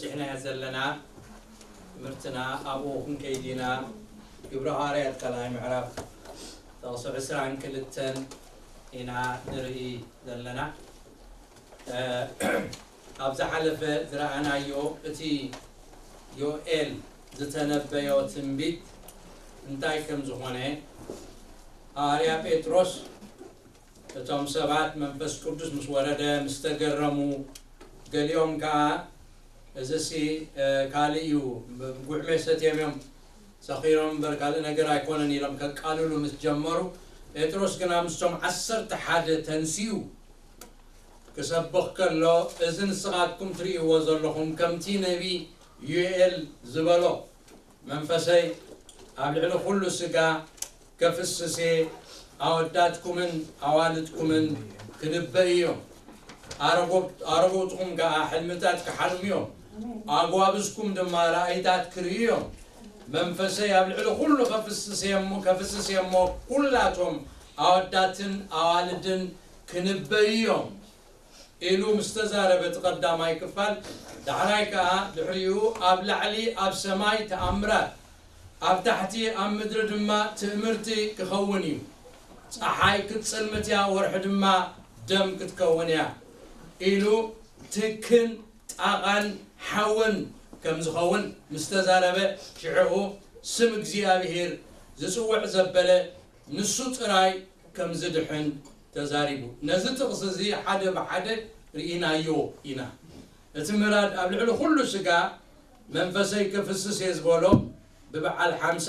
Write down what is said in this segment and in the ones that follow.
ንሕና ዘለና ትምህርትና ኣብኡ ክንከይድ ኢና። ግብረ ሃዋርያት ካልኣይ ምዕራፍ ጥቕሲ ዕስራን ክልተን ኢና ንርኢ ዘለና። ኣብ ዝሓለፈ ዝረኣናዮ እቲ ዮኤል ዝተነበዮ ትንቢት እንታይ ከም ዝኾነ ሃዋርያ ጴጥሮስ እቶም ሰባት መንፈስ ቅዱስ ምስ ወረደ ምስ ተገረሙ፣ ገሊኦም ከኣ እዚሲ ካልእ እዩ፣ ጉዕሜ ሰትዮም እዮም ሰኺሮም እምበር ካልእ ነገር ኣይኮነን ኢሎም ከቃልሉ ምስ ጀመሩ፣ ጴጥሮስ ግና ምስቶም ዓሰርተ ሓደ ተንሲኡ ክሰብኽ ከሎ፣ እዚ ንስኻትኩም ትርእይዎ ዘለኹም ከምቲ ነቢ ዩኤል ዝበሎ መንፈሰይ ኣብ ልዕሊ ኩሉ ስጋ ከፍስስ እየ፣ ኣወዳትኩምን ኣዋልድኩምን ክንበዩ እዮም። ኣረጎ- ኣረጎትኩም ከኣ ሕልምታት ክሓልሙ እዮም። ኣጓብዝኩም ድማ ራእይታት ክርእዩ እዮም። መንፈሰይ ኣብ ልዕሊ ኩሉ ከፍስስ እየ እሞ- ከፍስስ እየ እሞ ኩላቶም ኣወዳትን ኣዋልድን ክንበዩ እዮም። ኢሉ ምስ ተዛረበ እቲ ቀዳማይ ክፋል፣ ዳሕራይ ከኣ ድሕሪኡ ኣብ ላዕሊ ኣብ ሰማይ ተኣምራት፣ ኣብ ታሕቲ ኣብ ምድሪ ድማ ትእምርቲ ክኸውን እዩ። ጸሓይ ክትጽልምት እያ፣ ወርሒ ድማ ደም ክትከውን እያ ኢሉ ትክን ጣቓን ሓውን ከም ዝኸውን ምስ ተዛረበ፣ ሽዑኡ ስም እግዚኣብሔር ዝጽውዕ ዘበለ ንሱ ጥራይ ከም ዝድሕን ተዛሪቡ። ነዚ ጥቕሲ እዚ ሓደ ብሓደ ርኢናዮ ኢና። እቲ ምራድ ኣብ ልዕሊ ኩሉ ስጋ መንፈሰይ ከፍስስ እየ ዝበሎ ብበዓል ሓምሳ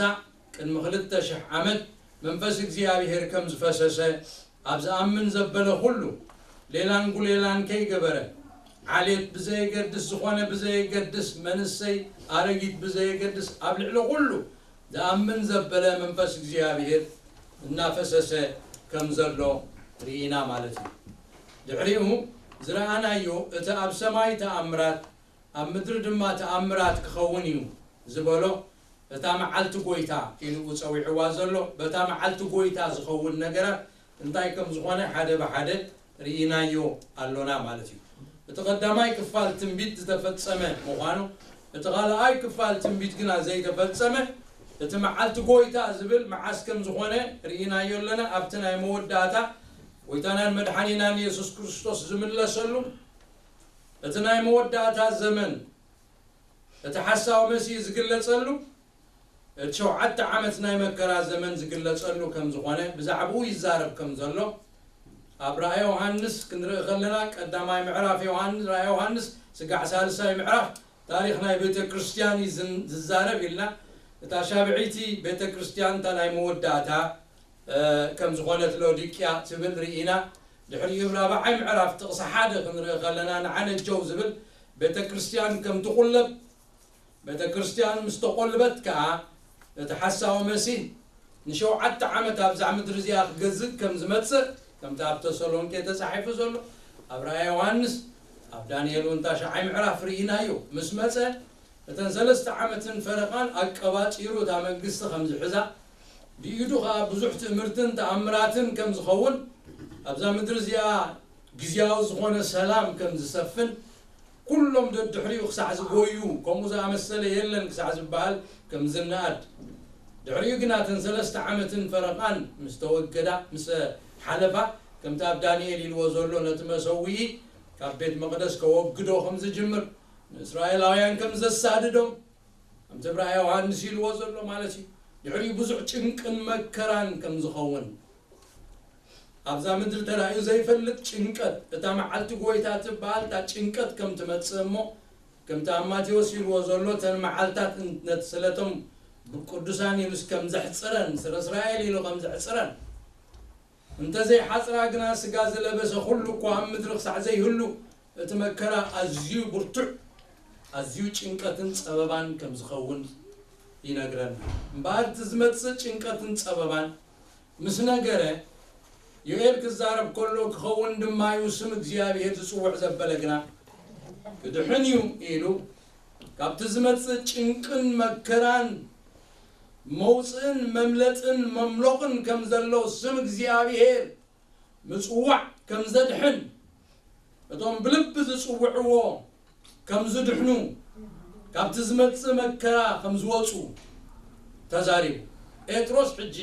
ቅድሚ ክልተ ሽሕ ዓመት መንፈስ እግዚኣብሔር ከም ዝፈሰሰ ኣብ ዝኣምን ዘበለ ኩሉ ሌላን ጉሌላን ከይገበረ ዓሌት ብዘየገድስ ዝኾነ ብዘየገድስ መንሰይ ኣረጊት ብዘየገድስ ኣብ ልዕሊ ኩሉ ዝኣምን ዘበለ መንፈስ እግዚኣብሔር እናፈሰሰ ከም ዘሎ ርኢና ማለት እዩ። ድሕሪኡ ዝረኣናዮ እቲ ኣብ ሰማይ ተኣምራት ኣብ ምድሪ ድማ ተኣምራት ክኸውን እዩ ዝበሎ እታ መዓልቲ ጎይታ ኢሉ ጸዊዕዋ ዘሎ በታ መዓልቲ ጎይታ ዝኸውን ነገራት እንታይ ከም ዝኾነ ሓደ ብሓደ ርኢናዮ ኣሎና ማለት እዩ። እቲ ቀዳማይ ክፋል ትንቢት ዝተፈጸመ ምዃኑ፣ እቲ ካልኣይ ክፋል ትንቢት ግና ዘይተፈጸመ፣ እቲ መዓልቲ ጎይታ ዝብል መዓስ ከም ዝኾነ ርኢናዮ ኣለና። ኣብቲ ናይ መወዳእታ ጎይታናን መድሓኒናን የሱስ ክርስቶስ ዝምለሰሉ፣ እቲ ናይ መወዳእታ ዘመን፣ እቲ ሓሳዊ መሲህ ዝግለጸሉ፣ እቲ ሸውዓተ ዓመት ናይ መከራ ዘመን ዝግለጸሉ ከም ዝኾነ ብዛዕባኡ ይዛረብ ከም ዘሎ ኣብ ራእየ ዮሃንስ ክንርኢ ከለና ቀዳማይ ምዕራፍ ዮሃንስ ራእየ ዮሃንስ ስጋዕ ሳልሳይ ምዕራፍ ታሪኽ ናይ ቤተ ክርስቲያን እዩ ዝን- ዝዛረብ ኢልና እታ ሻብዒቲ ቤተ ክርስቲያን እታ ናይ መወዳእታ እ፣ ከም ዝኾነት ሎዲቅያ ትብል ርኢና ድሕሪኡ ራብዓይ ምዕራፍ ጥቕሲ ሓደ ክንርኢ ከለና ንዓነ ጀው ዝብል ቤተ ክርስቲያን ከም ትቑለብ ቤተ ክርስቲያን ምስ ተቖልበት ከኣ እቲ ሓሳዊ መሲህ ንሸውዓተ ዓመት ኣብዛ ምድሪ እዚኣ ክገዝእ ከም ዝመጽእ ከምቲ ኣብ ተሰሎንቄ ተጻሒፉ ዘሎ ኣብ ራእየ ዮሃንስ ኣብ ዳንኤል እውን ታሽዓይ ምዕራፍ ርኢናዮ ምስ መጸ እተን ሰለስተ ዓመትን ፈረቓን ኣቀባጺሩ እታ መንግስቲ ከም ዝሕዛ ብኢዱ ኸኣ ብዙሕ ትእምርትን ተኣምራትን ከም ዝኸውን ኣብዛ ምድሪ እዚኣ ግዝያዊ ዝኾነ ሰላም ከም ዝሰፍን ኩሎም ደድሕሪኡ ክሳዕ ዝጎዩ ከምኡ ዝኣመሰለ የለን ክሳዕ ዝበሃል ከም ዝነኣድ ድሕሪኡ ግና እተን ሰለስተ ዓመትን ፈረቓን ምስ ተወገዳ ምስ ሓለፋ ከምቲ ኣብ ዳንኤል ኢልዎ ዘሎ ነቲ መሰውኢ ካብ ቤት መቕደስ ከወግዶ ከም ዝጅምር ንእስራኤላውያን ከም ዘሳድዶም ከምቲ ብራእይ ዮሃንስ ኢልዎ ዘሎ ማለት እዩ ድሕሪኡ ብዙሕ ጭንቅን መከራን ከም ዝኸውን ኣብዛ ምድሪ ተራእዩ ዘይፈልጥ ጭንቀት እታ መዓልቲ ጎይታ ትበሃል እታ ጭንቀት ከም ትመጽእ እሞ ከምቲ ኣብ ማቴዎስ ኢልዎ ዘሎ እተን መዓልታት ነቲ ስለቶም ብቅዱሳን ኢሉስ ከም ዘሕጽረን ስረ እስራኤል ኢሉ ከም ዘሕጽረን እንተዘይሓጽራ ግና ስጋ ዝለበሰ ኩሉ እኳ ኣብ ምድሪ ክሳዕ ዘይህሉ እቲ መከራ ኣዝዩ ብርቱዕ ኣዝዩ ጭንቀትን ጸበባን ከም ዝኸውን ይነግረና እምበኣር እቲ ዝመጽእ ጭንቀትን ጸበባን ምስ ነገረ ዮኤል ክዛረብ ከሎ ክኸውን ድማ እዩ ስም እግዚኣብሔር ዝጽውዕ ዘበለ ግና ክድሕን እዩ ኢሉ ካብቲ ዝመጽእ ጭንቅን መከራን መውፅእን መምለጥን መምሎቕን ከም ዘሎ ስም እግዚኣብሔር ምፅዋዕ ከም ዘድሕን እቶም ብልቢ ዝፅውዕዎ ከም ዝድሕኑ ካብቲ ዝመጽእ መከራ ከም ዝወጹ ተዛሪቡ። ጴጥሮስ ሕጂ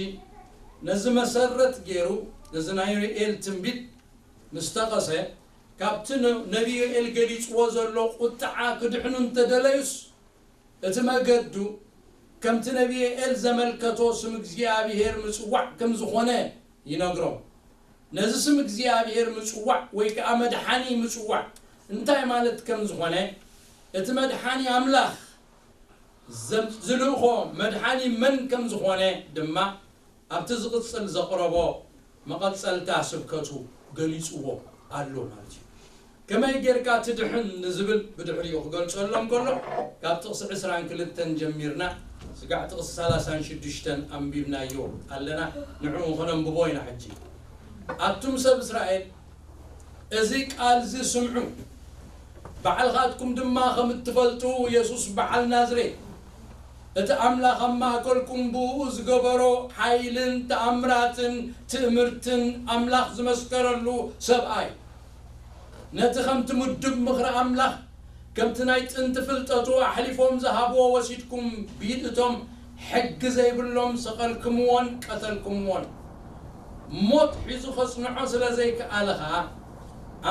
ነዚ መሰረት ገይሩ ነዚ ናይ ዩኤል ትንቢት ምስ ጠቐሰ፣ ካብቲ ነ-፣ ነቢ ዩኤል ገሊጽዎ ዘሎ ቁጥዓ ክድሕኑ እንተደለዩስ፣ እቲ መገዱ ከምቲ ነቢ ዩኤል ዘመልከቶ ስም እግዚኣብሔር ምጽዋዕ ከም ዝኾነ ይነግሮም። ነዚ ስም እግዚኣብሔር ምጽዋዕ ወይ ከኣ መድሓኒ ምጽዋዕ እንታይ ማለት ከም ዝኾነ፣ እቲ መድሓኒ ኣምላኽ ዘም-፣ ዝልእኾ መድሓኒ መን ከም ዝኾነ ድማ ኣብቲ ዝቕጽል ዘቕረቦ መቐጸልታ ስብከቱ ገሊጽዎ ኣሎ ማለት እዩ። ከመይ ጌርካ ትድሕን ንዝብል ብድሕሪኡ ክገልጸሎም ከሎ፣ ካብ ጥቕሲ ዕስራን ክልተን ጀሚርና ስጋዕ ጥቕሲ ሰላሳን ሽዱሽተን ኣንቢብናዮ ኣለና። ንዕኡ ኸነንብቦ ኢና ሕጂ። ኣቱም ሰብ እስራኤል፣ እዚ ቃል እዚ ስምዑ፣ ባዕልኻትኩም ድማ ከም እትፈልጡ፣ የሱስ በዓል ናዝሬት፣ እቲ ኣምላኽ ኣብ ማእከልኩም ብእኡ ዝገበሮ ሓይልን ተኣምራትን ትእምርትን ኣምላኽ ዝመስከረሉ ሰብኣይ፣ ነቲ ከምቲ ምዱብ ምኽሪ ኣምላኽ፣ ከምቲ ናይ ጥንቲ ፍልጠቱ ኣሕሊፎም ዝሃብዎ ወሲድኩም፣ ብኢድ እቶም ሕጊ ዘይብሎም ሰቐልክምዎን ቀተልክምዎን። ሞት ሒዙ ኸጽንዖ ስለ ዘይከኣለ ኸኣ፣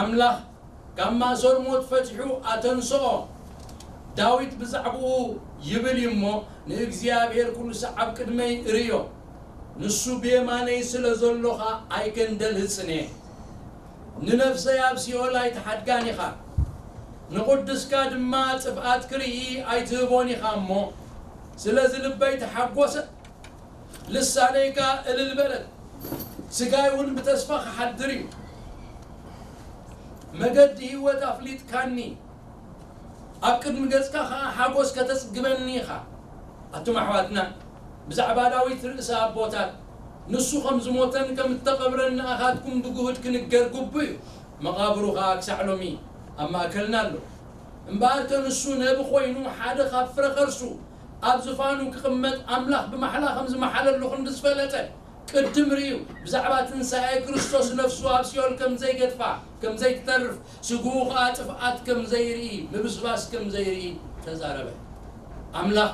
ኣምላኽ ካብ ማእሰር ሞት ፈቲሑ ኣተንስኦ። ዳዊት ብዛዕባኡ ይብል እዩ እሞ፣ ንእግዚኣብሔር ኩሉ ሰዓብ ቅድመይ እርእዮ። ንሱ ብየማነይ ስለ ዘሎ ኸኣ ኣይገንደልህጽን እየ። ንነፍሰይ ኣብ ሲኦል ኣይትሓድጋን ኢኻ፣ ንቕዱስካ ድማ ጥፍኣት ክርኢ ኣይትህቦን ኢኻ እሞ፣ ስለዚ ልበይ ተሓጎሰ፣ ልሳነይ ከኣ እልል በለት። ስጋይ እውን ብተስፋ ክሓድር እዩ። መገዲ ህይወት ኣፍሊጥካኒ፣ ኣብ ቅድሚ ገጽካ ኸኣ ሓጎስ ከተጽግበኒ ኢኻ። ኣቱም ኣሕዋትና፣ ብዛዕባ ዳዊት ርእሰ ኣቦታት፣ ንሱ ከም ዝሞተን ከም እተቐብረን ንኣኻትኩም ብግሁድ ክንገር ግቡእ እዩ። መቓብሩ ኸኣ ክሳዕ ሎሚ ኣብ ማእከልና ኣሎ። እምበኣርከ ንሱ ነቢ ኾይኑ ሓደ ካብ ፍረ ኸርሱ ኣብ ዝፋኑ ክቕመጥ ኣምላኽ ብማሕላ ከም ዝመሓለሉ ክንዲ ዝፈለጠ፣ ቅድም ርእዩ ብዛዕባ ትንሳኤ ክርስቶስ ነፍሱ ኣብ ሲኦል ከም ዘይገድፋ፣ ከም ዘይትተርፍ፣ ስግኡ ኸኣ ጥፍኣት ከም ዘይርኢ፣ ምብስባስ ከም ዘይርኢ ተዛረበ። ኣምላኽ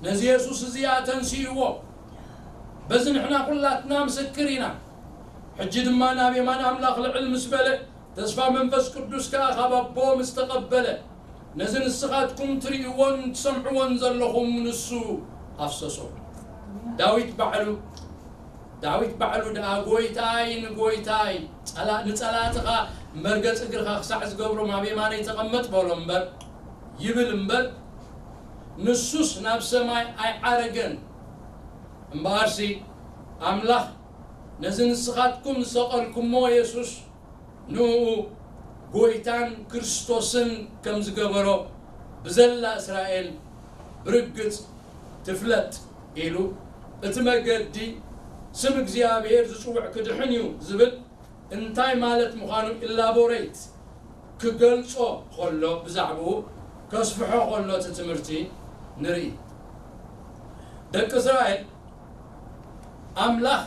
ነዚ የሱስ እዚ ኣተንስእዎ። በዚ ንሕና ኹላትና ምስክር ኢና። ሕጂ ድማ ናብ የማን ኣምላኽ ልዕል ምስ በለ፣ ተስፋ መንፈስ ቅዱስ ከኣ ካብ ኣቦ ምስ ተቐበለ፣ ነዚ ንስኻትኩም ትርእይዎን ትሰምዕዎን ዘለኹም ንሱ ኣፍሰሶ። ዳዊት ባዕሉ፣ ዳዊት ባዕሉ ደኣ፣ "ጐይታይ ንጐይታይ፣ ጸላ-፣ ንጸላእትኻ መርገጽ እግርኻ ክሳዕ ዝገብሮም ኣብ የማነይ ተቐመጥ" በሎ እምበር፣ ይብል እምበር፣ ንሱስ ናብ ሰማይ ኣይዓረገን። እምበኣርሲ፣ ኣምላኽ ነዚ ንስኻትኩም ዝሰቐልኩሞ የሱስ፣ ንእኡ ጐይታን ክርስቶስን ከም ዝገበሮ ብዘላ እስራኤል ብርግጽ ትፍለጥ ኢሉ፣ እቲ መገዲ ስም እግዚኣብሔር ዝጽውዕ ክድሕን እዩ ዝብል እንታይ ማለት ምዃኑ ኢላቦሬት ክገልጾ ኸሎ፣ ብዛዕባኡ ከስፍሖ ኸሎ እቲ ትምህርቲ ንርኢ። ደቂ እስራኤል፣ ኣምላኽ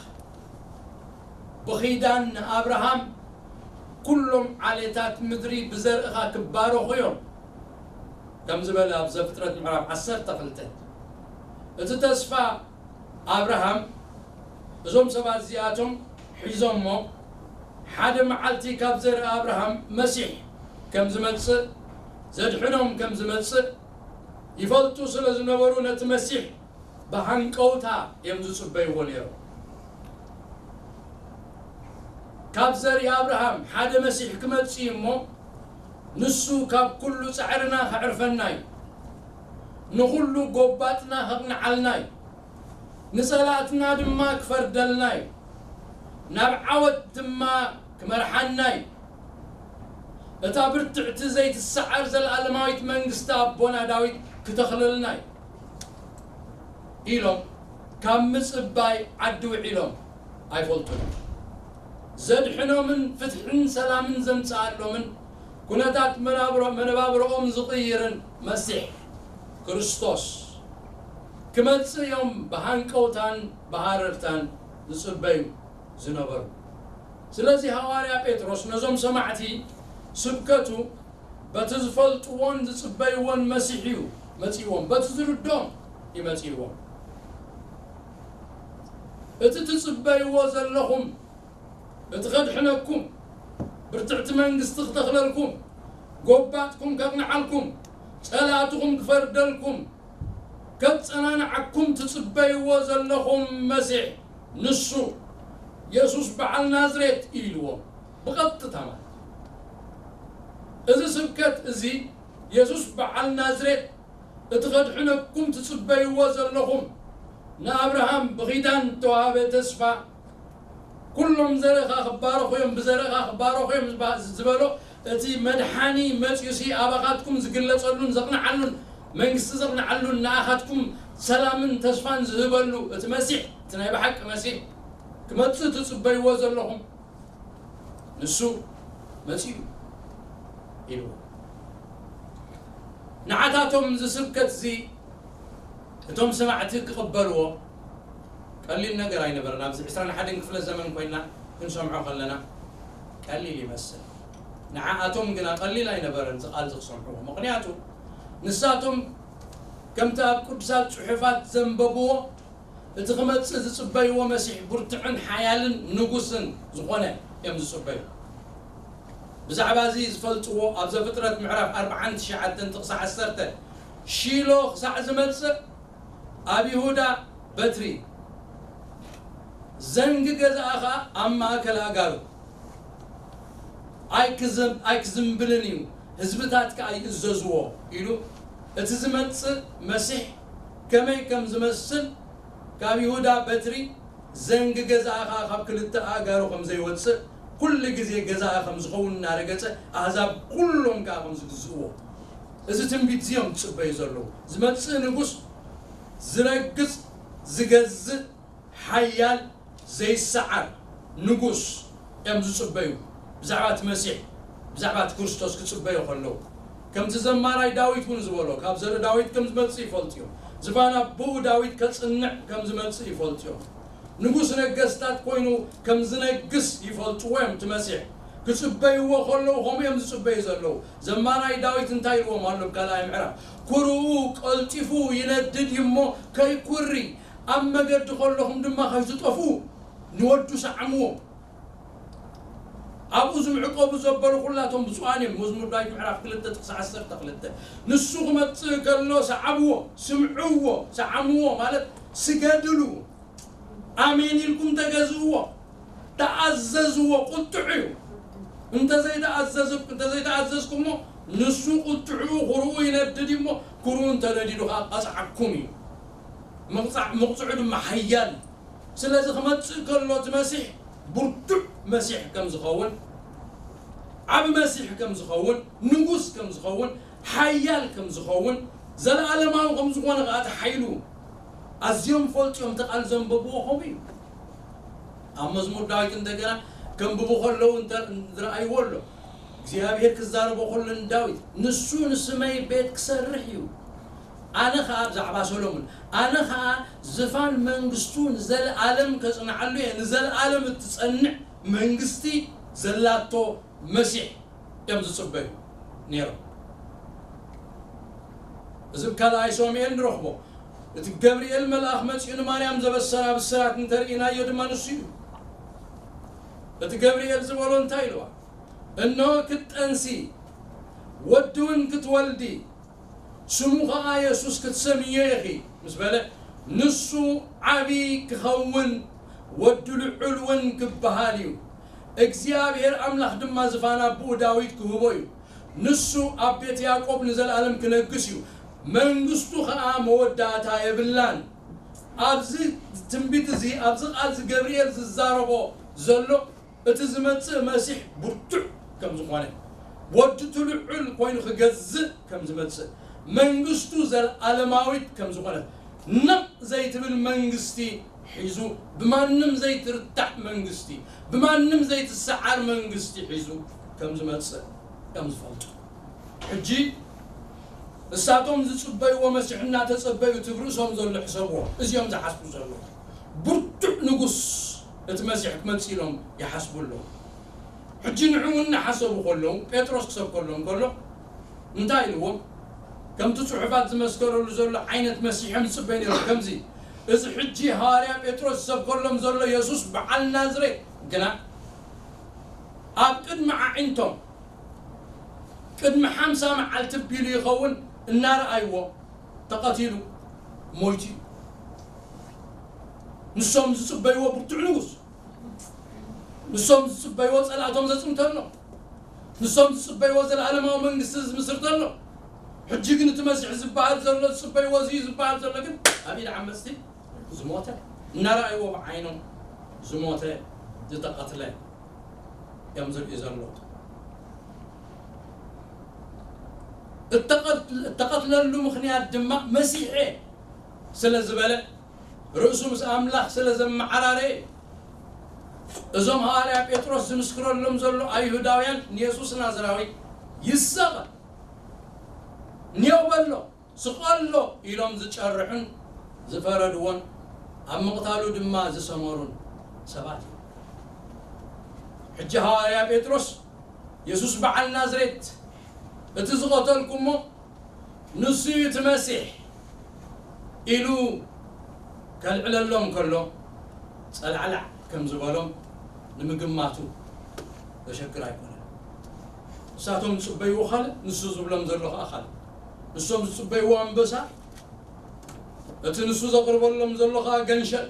ብኺዳን ንኣብርሃም፣ "ኩሎም ዓሌታት ምድሪ ብዘርእኻ ክባረኹ እዮም" ከም ዝበለ ኣብ ዘፍጥረት ምዕራፍ ዓሰርተ ክልተ። እቲ ተስፋ ኣብርሃም፣ እዞም ሰባት እዚኣቶም ሒዞሞ፣ ሓደ መዓልቲ ካብ ዘርኢ ኣብርሃም መሲሕ ከም ዝመጽእ፣ ዘድሕኖም ከም ዝመጽእ ይፈልጡ ስለ ዝነበሩ፣ ነቲ መሲሕ ብሃንቀውታ እዮም ዝጽበይዎ ነይሮም። ካብ ዘርኢ ኣብርሃም ሓደ መሲሕ ክመጽእ እዩ እሞ፣ ንሱ ካብ ኩሉ ጻዕርና ከዕርፈና እዩ። ንኹሉ ጎባጥና ከቕንዓልና እዩ። ንጸላእትና ድማ ክፈርደልና እዩ። ናብ ዓወት ድማ ክመርሓና እዩ። እታ ብርትዕቲ ዘይትሰዓር ዘለኣለማዊት መንግስቲ ኣቦና ዳዊት ክተኽለልና እዩ ኢሎም ካብ ምጽባይ ዓዲ ውዒሎም ኣይፈልጡን። ዘድሕኖምን ፍትሕን ሰላምን ዘምጽኣሎምን ኩነታት መናብሮ-፣ መነባብሮኦም ዝቕይርን መሲሕ ክርስቶስ ክመጽእ እዮም ብሃንቀውታን ብሃረርታን ዝጽበዩ ዝነበሩ። ስለዚ ሃዋርያ ጴጥሮስ ነዞም ሰማዕቲ ስብከቱ በቲ ዝፈልጥዎን ዝጽበይዎን መሲሕ እዩ መጺእዎም፣ በቲ ዝርድኦም እዩ መጺእዎም። እቲ ትጽበይዎ ዘለኹም፣ እቲ ከድሕነኩም፣ ብርትዕቲ መንግስቲ ክተኽለልኩም፣ ጎባጥኩም ከቕንዓልኩም፣ ጸላእትኹም ክፈርደልኩም፣ ከጸናንዓኩም ትጽበይዎ ዘለኹም መሲሕ፣ ንሱ የሱስ በዓል ናዝሬት እዩ ኢልዎም። ብቐጥታ ማለት እዩ። እዚ ስብከት እዚ የሱስ በዓል ናዝሬት እቲ ከድሕነኩም ትጽበይዎ ዘለኹም ንኣብርሃም ብኺዳን እተዋህበ ተስፋ ኩሎም ዘርእኻ ክባረኹ እዮም፣ ብዘርእኻ ክባረኹ እዮም ዝባ- ዝበሎ እቲ መድሓኒ መጺኡሲ ኣባኻትኩም ዝግለጸሉን ዘቕንዓሉን መንግስቲ ዘቕንዓሉን ንኣኻትኩም ሰላምን ተስፋን ዝህበሉ እቲ መሲሕ እቲ ናይ ብሓቂ መሲሕ ክመጽእ ትጽበይዎ ዘለኹም ንሱ መጺኡ ኢልዎ። ንዓታቶም እዚ ስብከት እዚ እቶም ሰማዕቲ ክቕበልዎ ቀሊል ነገር ኣይነበረን። ኣብዚ ዕስራን ሓደን ክፍለ ዘመን ኮይና ክንሰምዖ ከለና ቀሊል ይመስል። ንዓኣቶም ግና ቀሊል ኣይነበረን እዚ ቃል እዚ ክሰምዕዎ። ምኽንያቱ ንሳቶም ከምቲ ኣብ ቅዱሳት ጽሑፋት ዘንበብዎ እቲ ክመጽእ ዝጽበይዎ መሲሕ ብርቱዕን ሓያልን ንጉስን ዝኾነ እዮም ዝጽበዩ። ብዛዕባ እዚ ዝፈልጥዎ ኣብ ዘፍጥረት ምዕራፍ ኣርብዓን ትሽዓተን ጥቕሲ ዓሰርተ ሺሎ ክሳዕ ዝመጽእ ኣብ ይሁዳ በትሪ ዘንጊ ገዛእ ኸኣ ኣብ ማእከል ኣእጋሩ ኣይክዝም- ኣይክዝምብልን እዩ፣ ህዝብታት ከኣ ይእዘዝዎ ኢሉ እቲ ዝመጽእ መሲሕ ከመይ ከም ዝመስል ካብ ይሁዳ በትሪ ዘንጊ ገዛእ ኸኣ ካብ ክልተ ኣእጋሩ ከም ዘይወጽእ ኩሉ ግዜ ገዛእ ከም ዝኸውን እናረገጸ ኣህዛብ ኩሎም ከኣ ከም ዝግዝእዎ እዚ ትንቢት እዚ እዮም ዝጽበዩ ዘለዉ። ዝመጽእ ንጉስ ዝረግጽ ዝገዝእ ሓያል ዘይሰዓር ንጉስ እዮም ዝጽበዩ። ብዛዕባ እቲ መሲሕ ብዛዕባ እቲ ክርስቶስ ክጽበዮ ከለዉ ከምቲ ዘማራይ ዳዊት እውን ዝበሎ ካብ ዘርኢ ዳዊት ከም ዝመጽእ ይፈልጡ እዮም። ዝፋን ኣቦኡ ዳዊት ከጽንዕ ከም ዝመጽእ ይፈልጡ እዮም። ንጉስ ነገስታት ኮይኑ ከም ዝነግስ ይፈልጥዎ እዮም። እቲ መሲሕ ክጽበይዎ ከለዉ ከምኡ እዮም ዝጽበዩ ዘለዉ። ዘማራይ ዳዊት እንታይ ኢልዎም ኣሎ? ኣብ ካልኣይ ምዕራፍ ኩርኡ ቀልጢፉ ይነድድ እዩ እሞ ከይኩሪ ኣብ መገዲ ከለኹም ድማ ከይትጠፍኡ ንወዱ ሰዓምዎ። ኣብኡ ዝምዕቆቡ ዘበሉ ኩላቶም ብፁዓን እዮም። መዝሙር ዳዊት ምዕራፍ ክልተ ጥቕሲ ዓሰርተ ክልተ። ንሱ ክመጽእ ከሎ ሰዓብዎ፣ ስምዕዎ፣ ሰዓምዎ ማለት ስገድሉ፣ ኣሜን ኢልኩም ተገዝእዎ፣ ተኣዘዝዎ። ቁጥዑ እዩ። እንተዘይተኣዘዝኩሞ ንሱ ቁጥዑ ኩርኡ ይነድድ እዩ እሞ ኩርኡ እንተነዲዱ ከዓ ቀፅዓኩም እዩ። ምቕፃዕ- ምቕፅዑ ድማ ሓያል እዩ። ስለዚ ክመፅእ ከሎ እቲ መሲሕ ብርቱዕ መሲሕ ከም ዝኸውን፣ ዓብ መሲሕ ከም ዝኸውን፣ ንጉስ ከም ዝኸውን፣ ሓያል ከም ዝኸውን፣ ዘለኣለማዊ ከም ዝኾነ ከዓ እቲ ሓይሉ ኣዝዮም ፈልጥዮም እቲ ቃል ዘንበብዎ ከምኡ እዩ። ኣብ መዝሙር ዳዊት እንደገና ከንብቡ ከለዉ እንተ- ዝረኣይዎ ኣሎ እግዚኣብሔር ክዛረቦ ከሎ ንዳዊት ንሱ ንስመይ ቤት ክሰርሕ እዩ። ኣነ ኸዓ ብዛዕባ ሰሎሙን ኣነ ኸዓ ዝፋን መንግስቱ ንዘለኣለም ከጽንዓሉ እየ። ንዘለኣለም እትጸንዕ መንግስቲ ዘላቶ መሲሕ እዮም ዝጽበዩ ነይሮም። እዚ ብካልኣይ ሳሙኤል ንረኽቦ። እቲ ገብርኤል መልኣኽ መጺኡ ንማርያም ዘበሰራ ብስራት እንተርኢናዮ ድማ ንሱ እዩ። እቲ ገብርኤል ዝበሎ እንታይ ኢልዋ? እነሆ ክትጠንሲ ወዲ እውን ክትወልዲ ስሙ ኸዓ የሱስ ክትሰምዮ ኢኺ ምስ በለ፣ ንሱ ዓብዪ ክኸውን ወዲ ልዑል እውን ክበሃል እዩ። እግዚኣብሔር ኣምላኽ ድማ ዝፋን ኣቦኡ ዳዊት ክህቦ እዩ። ንሱ ኣብ ቤት ያዕቆብ ንዘለኣለም ክነግስ እዩ። መንግስቱ ኸዓ መወዳእታ የብላን። ኣብዚ ትንቢት እዚ ኣብዚ ቃል እዚ ገብርኤል ዝዛረቦ ዘሎ እቲ ዝመጽእ መሲሕ ብርቱዕ ከም ዝኾነ፣ ወዲ እቲ ልዑል ኮይኑ ክገዝእ ከም ዝመጽእ፣ መንግስቱ ዘለኣለማዊት ከም ዝኾነት፣ ነቕ ዘይትብል መንግስቲ ሒዙ፣ ብማንም ዘይትርታዕ መንግስቲ፣ ብማንም ዘይትሰዓር መንግስቲ ሒዙ ከም ዝመጽእ እዮም ዝፈልጡ። ሕጂ እሳቶም ዝጽበይዎ መሲሕ እናተጸበዩ እቲ ርእሶም ዘሎ ሕሰብዎ። እዚኦም ዝሓስቡ ዘለዉ ብርቱዕ ንጉስ እቲ መሲሕ ክመጽእ ኢሎም ይሓስቡ ኣለዉ። ሕጂ ንዕኡ እናሓሰቡ ከለዉ ጴጥሮስ ክሰብከሎም ከሎ እንታይ ኢልዎም? ከምቲ ጽሑፋት ዝመስከረሉ ዘሎ ዓይነት መሲሖም ዝጽበዩ ነይሮም። ከምዚ፣ እዚ ሕጂ ሃዋርያ ጴጥሮስ ዝሰብከሎም ዘሎ የሱስ በዓል ናዝሬት ግና፣ ኣብ ቅድሚ ኣዒንቶም ቅድሚ ሓምሳ መዓልቲ ቢሉ ይኸውን እናረኣይዎ፣ ተቐቲሉ፣ ሞይቱ እዩ። ንሶም ዝጽበይዎ ብርቱዕ ንጉስ፣ ንሶም ዝጽበይዎ ጸላእቶም ዘጽንተሎም፣ ንሶም ዝጽበይዎ ዘለኣለማዊ መንግስቲ ዝምስርተሎም። ሕጂ ግን እቲ መሲሕ ዝበሃል ዘሎ፣ ዝጽበይዎ እዚ ዝበሃል ዘሎ ግን ኣብ ኢድ ዓመጽቲ ዝሞተ፣ እናረኣይዎ ብዓይኖም ዝሞተ፣ ዝተቐትለ እዮም ዝርእዩ ዘለዉ። እተቐት-፣ እተቐትለሉ ምኽንያት ድማ መሲሕ እየ ስለ ዝበለ፣ ርእሱ ምስ ኣምላኽ ስለ ዘመዓራረየ፣ እዞም ሃዋርያ ጴጥሮስ ዝምስክረሎም ዘሎ ኣይሁዳውያን ንየሱስ ናዝራዊ ይሰቐል፣ ኔው በሎ፣ ስቐሎ ኢሎም ዝጨርሑን ዝፈረድዎን፣ ኣብ ምቕታሉ ድማ ዝሰመሩን ሰባት እዮም። ሕጂ ሃዋርያ ጴጥሮስ፣ የሱስ በዓል ናዝሬት፣ እቲ ዝቐተልኩሞ ንሱ እዩ እቲ መሲሕ ኢሉ ከልዕለሎም ከሎ፣ ጸላዕላዕ ከም ዝበሎም ንምግማቱ ዘሸግር ኣይኮነን። ንሳቶም ዝጽበይዎ ካልእ፣ ንሱ ዝብሎም ዘሎ ኸኣ ካልእ። ንሶም ዝጽበይዎ ኣንበሳ፣ እቲ ንሱ ዘቕርበሎም ዘሎ ኸኣ ገንሸል።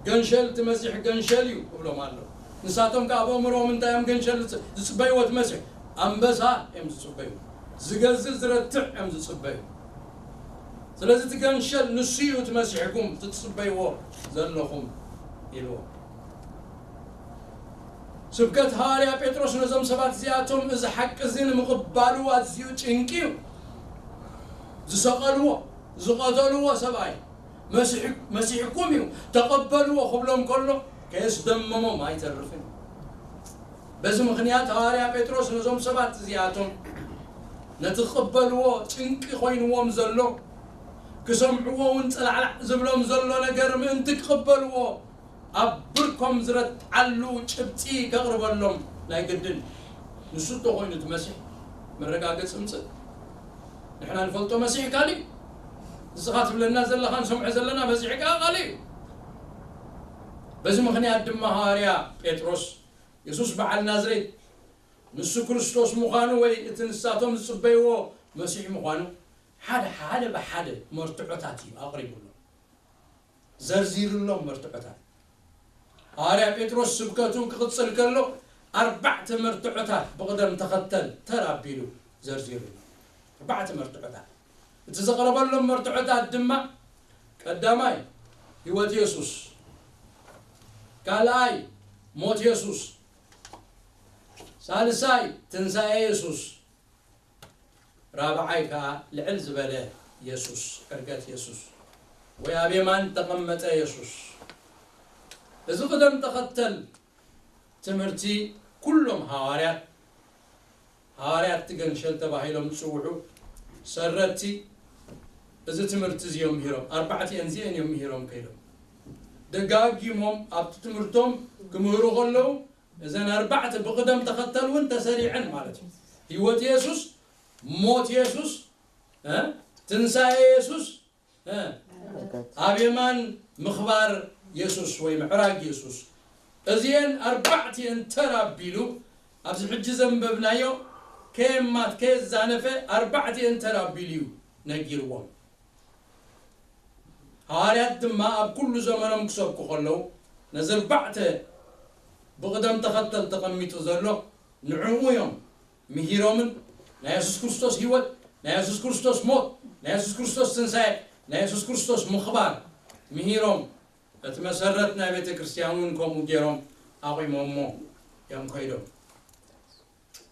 ገንሸል፣ እቲ መሲሕ ገንሸል እዩ እብሎም ኣሎ። ንሳቶም ከኣ ኣብ ኣእምሮኦም እንታይ እዮም ገንሸል ዝጽ-፣ ዝጽበይዎ? እቲ መሲሕ ኣንበሳ እዮም ዝጽበዩ። ዝገዝእ ዝረትዕ እዮም ዝጽበዩ። ስለዚ እቲ ገንሸል ንሱ እዩ እቲ መሲሕኩም፣ እቲ ትጽበይዎ ዘለኹም ኢልዎም። ስብከት ሃዋርያ ጴጥሮስ ነዞም ሰባት እዚኣቶም እዚ ሓቂ እዚ ንምቕባሉ ኣዝዩ ጭንቂ እዩ። ዝሰቐልዎ፣ ዝቐተልዎ ሰብኣይ መሲሕ-፣ መሲሕኩም እዩ፣ ተቐበልዎ ክብሎም ከሎ ከየስደመሞም ኣይተርፍን። በዚ ምኽንያት ሃዋርያ ጴጥሮስ ነዞም ሰባት እዚኣቶም ነቲ ክቕበልዎ ጭንቂ ኮይንዎም ዘሎ፣ ክሰምዕዎ እውን ጸላዕላዕ ዝብሎም ዘሎ ነገር ምእንቲ ክቕበልዎ ኣብ ብርኮም ዝረትዓሉ ጭብጢ ከቕርበሎም ናይ ግድን። ንሱ እንተኾይኑ እቲ መሲሕ መረጋገጺ ምጽእ። ንሕና ንፈልጦ መሲሕ ካልእ እዩ። ንስኻ ትብለና ዘለኻ ንሰምዖ ዘለና መሲሕ ከኣ ካልእ እዩ። በዚ ምኽንያት ድማ ሃዋርያ ጴጥሮስ የሱስ በዓል ናዝሬት ንሱ ክርስቶስ ምዃኑ ወይ እቲ ንሳቶም ዝጽበይዎ መሲሕ ምዃኑ ሓደ ሓደ ብሓደ መርትዖታት እዩ ኣቕሪቡሎም፣ ዘርዚሩሎም መርትዖታት። ሃዋርያ ጴጥሮስ ስብከቱ ክቕጽል ከሎ ኣርባዕተ መርትዖታት ብቕደም ተኸተል ተር ኣቢሉ ዘርዚሩሎም። ኣርባዕተ መርትዖታት። እቲ ዘቕረበሎም መርትዖታት ድማ ቀዳማይ ህይወት የሱስ፣ ካልኣይ ሞት የሱስ፣ ሳልሳይ ትንሳኤ የሱስ፣ ራብዓይ ከኣ ልዕል ዝበለ የሱስ፣ ዕርገት የሱስ ወይ ኣብ የማን ተቐመጠ የሱስ። እዚ ቅደም ተኸተል ትምህርቲ ኩሎም ሃዋርያት፣ ሃዋርያት እቲ ገንሸል ተባሂሎም ዝጽውዑ ሰረቲ እዚ ትምህርቲ እዚ እዮም ምሂሮም። ኣርባዕቲአን እዚአን እዮም ምሂሮም ከይዶም። ደጋጊሞም ኣብቲ ትምህርቶም ክምህሩ ከለዉ እዘን ኣርባዕተ ብቕደም ተኸተል እውን ተሰሪዐን ማለት እዩ። ህይወት የሱስ፣ ሞት የሱስ፣ እ፣ ትንሳኤ የሱስ፣ እ፣ ኣብ የማን ምኽባር የሱስ ወይ ምዕራግ የሱስ። እዚአን ኣርባዕቲአን ተር ኣቢሉ ኣብዚ ሕጂ ዘንበብናዮ ከየማት ከየዛነፈ ኣርባዕቲአን ተር ኣቢሉ እዩ ነጊርዎም። ሃዋርያት ድማ ኣብ ኩሉ ዘመኖም ክሰብኩ ከለዉ ነዚ ኣርባዕተ ብቕደም ተኸተል ተቐሚጡ ዘሎ ንዕኡ እዮም ምሂሮምን ናይ የሱስ ክርስቶስ ህይወት፣ ናይ የሱስ ክርስቶስ ሞት፣ ናይ የሱስ ክርስቶስ ትንሳኤ፣ ናይ የሱስ ክርስቶስ ምኽባር ምሂሮም፣ እቲ መሰረት ናይ ቤተ ክርስቲያን እውን ከምኡ ገይሮም ኣቑሞሞ እዮም ከይዶም።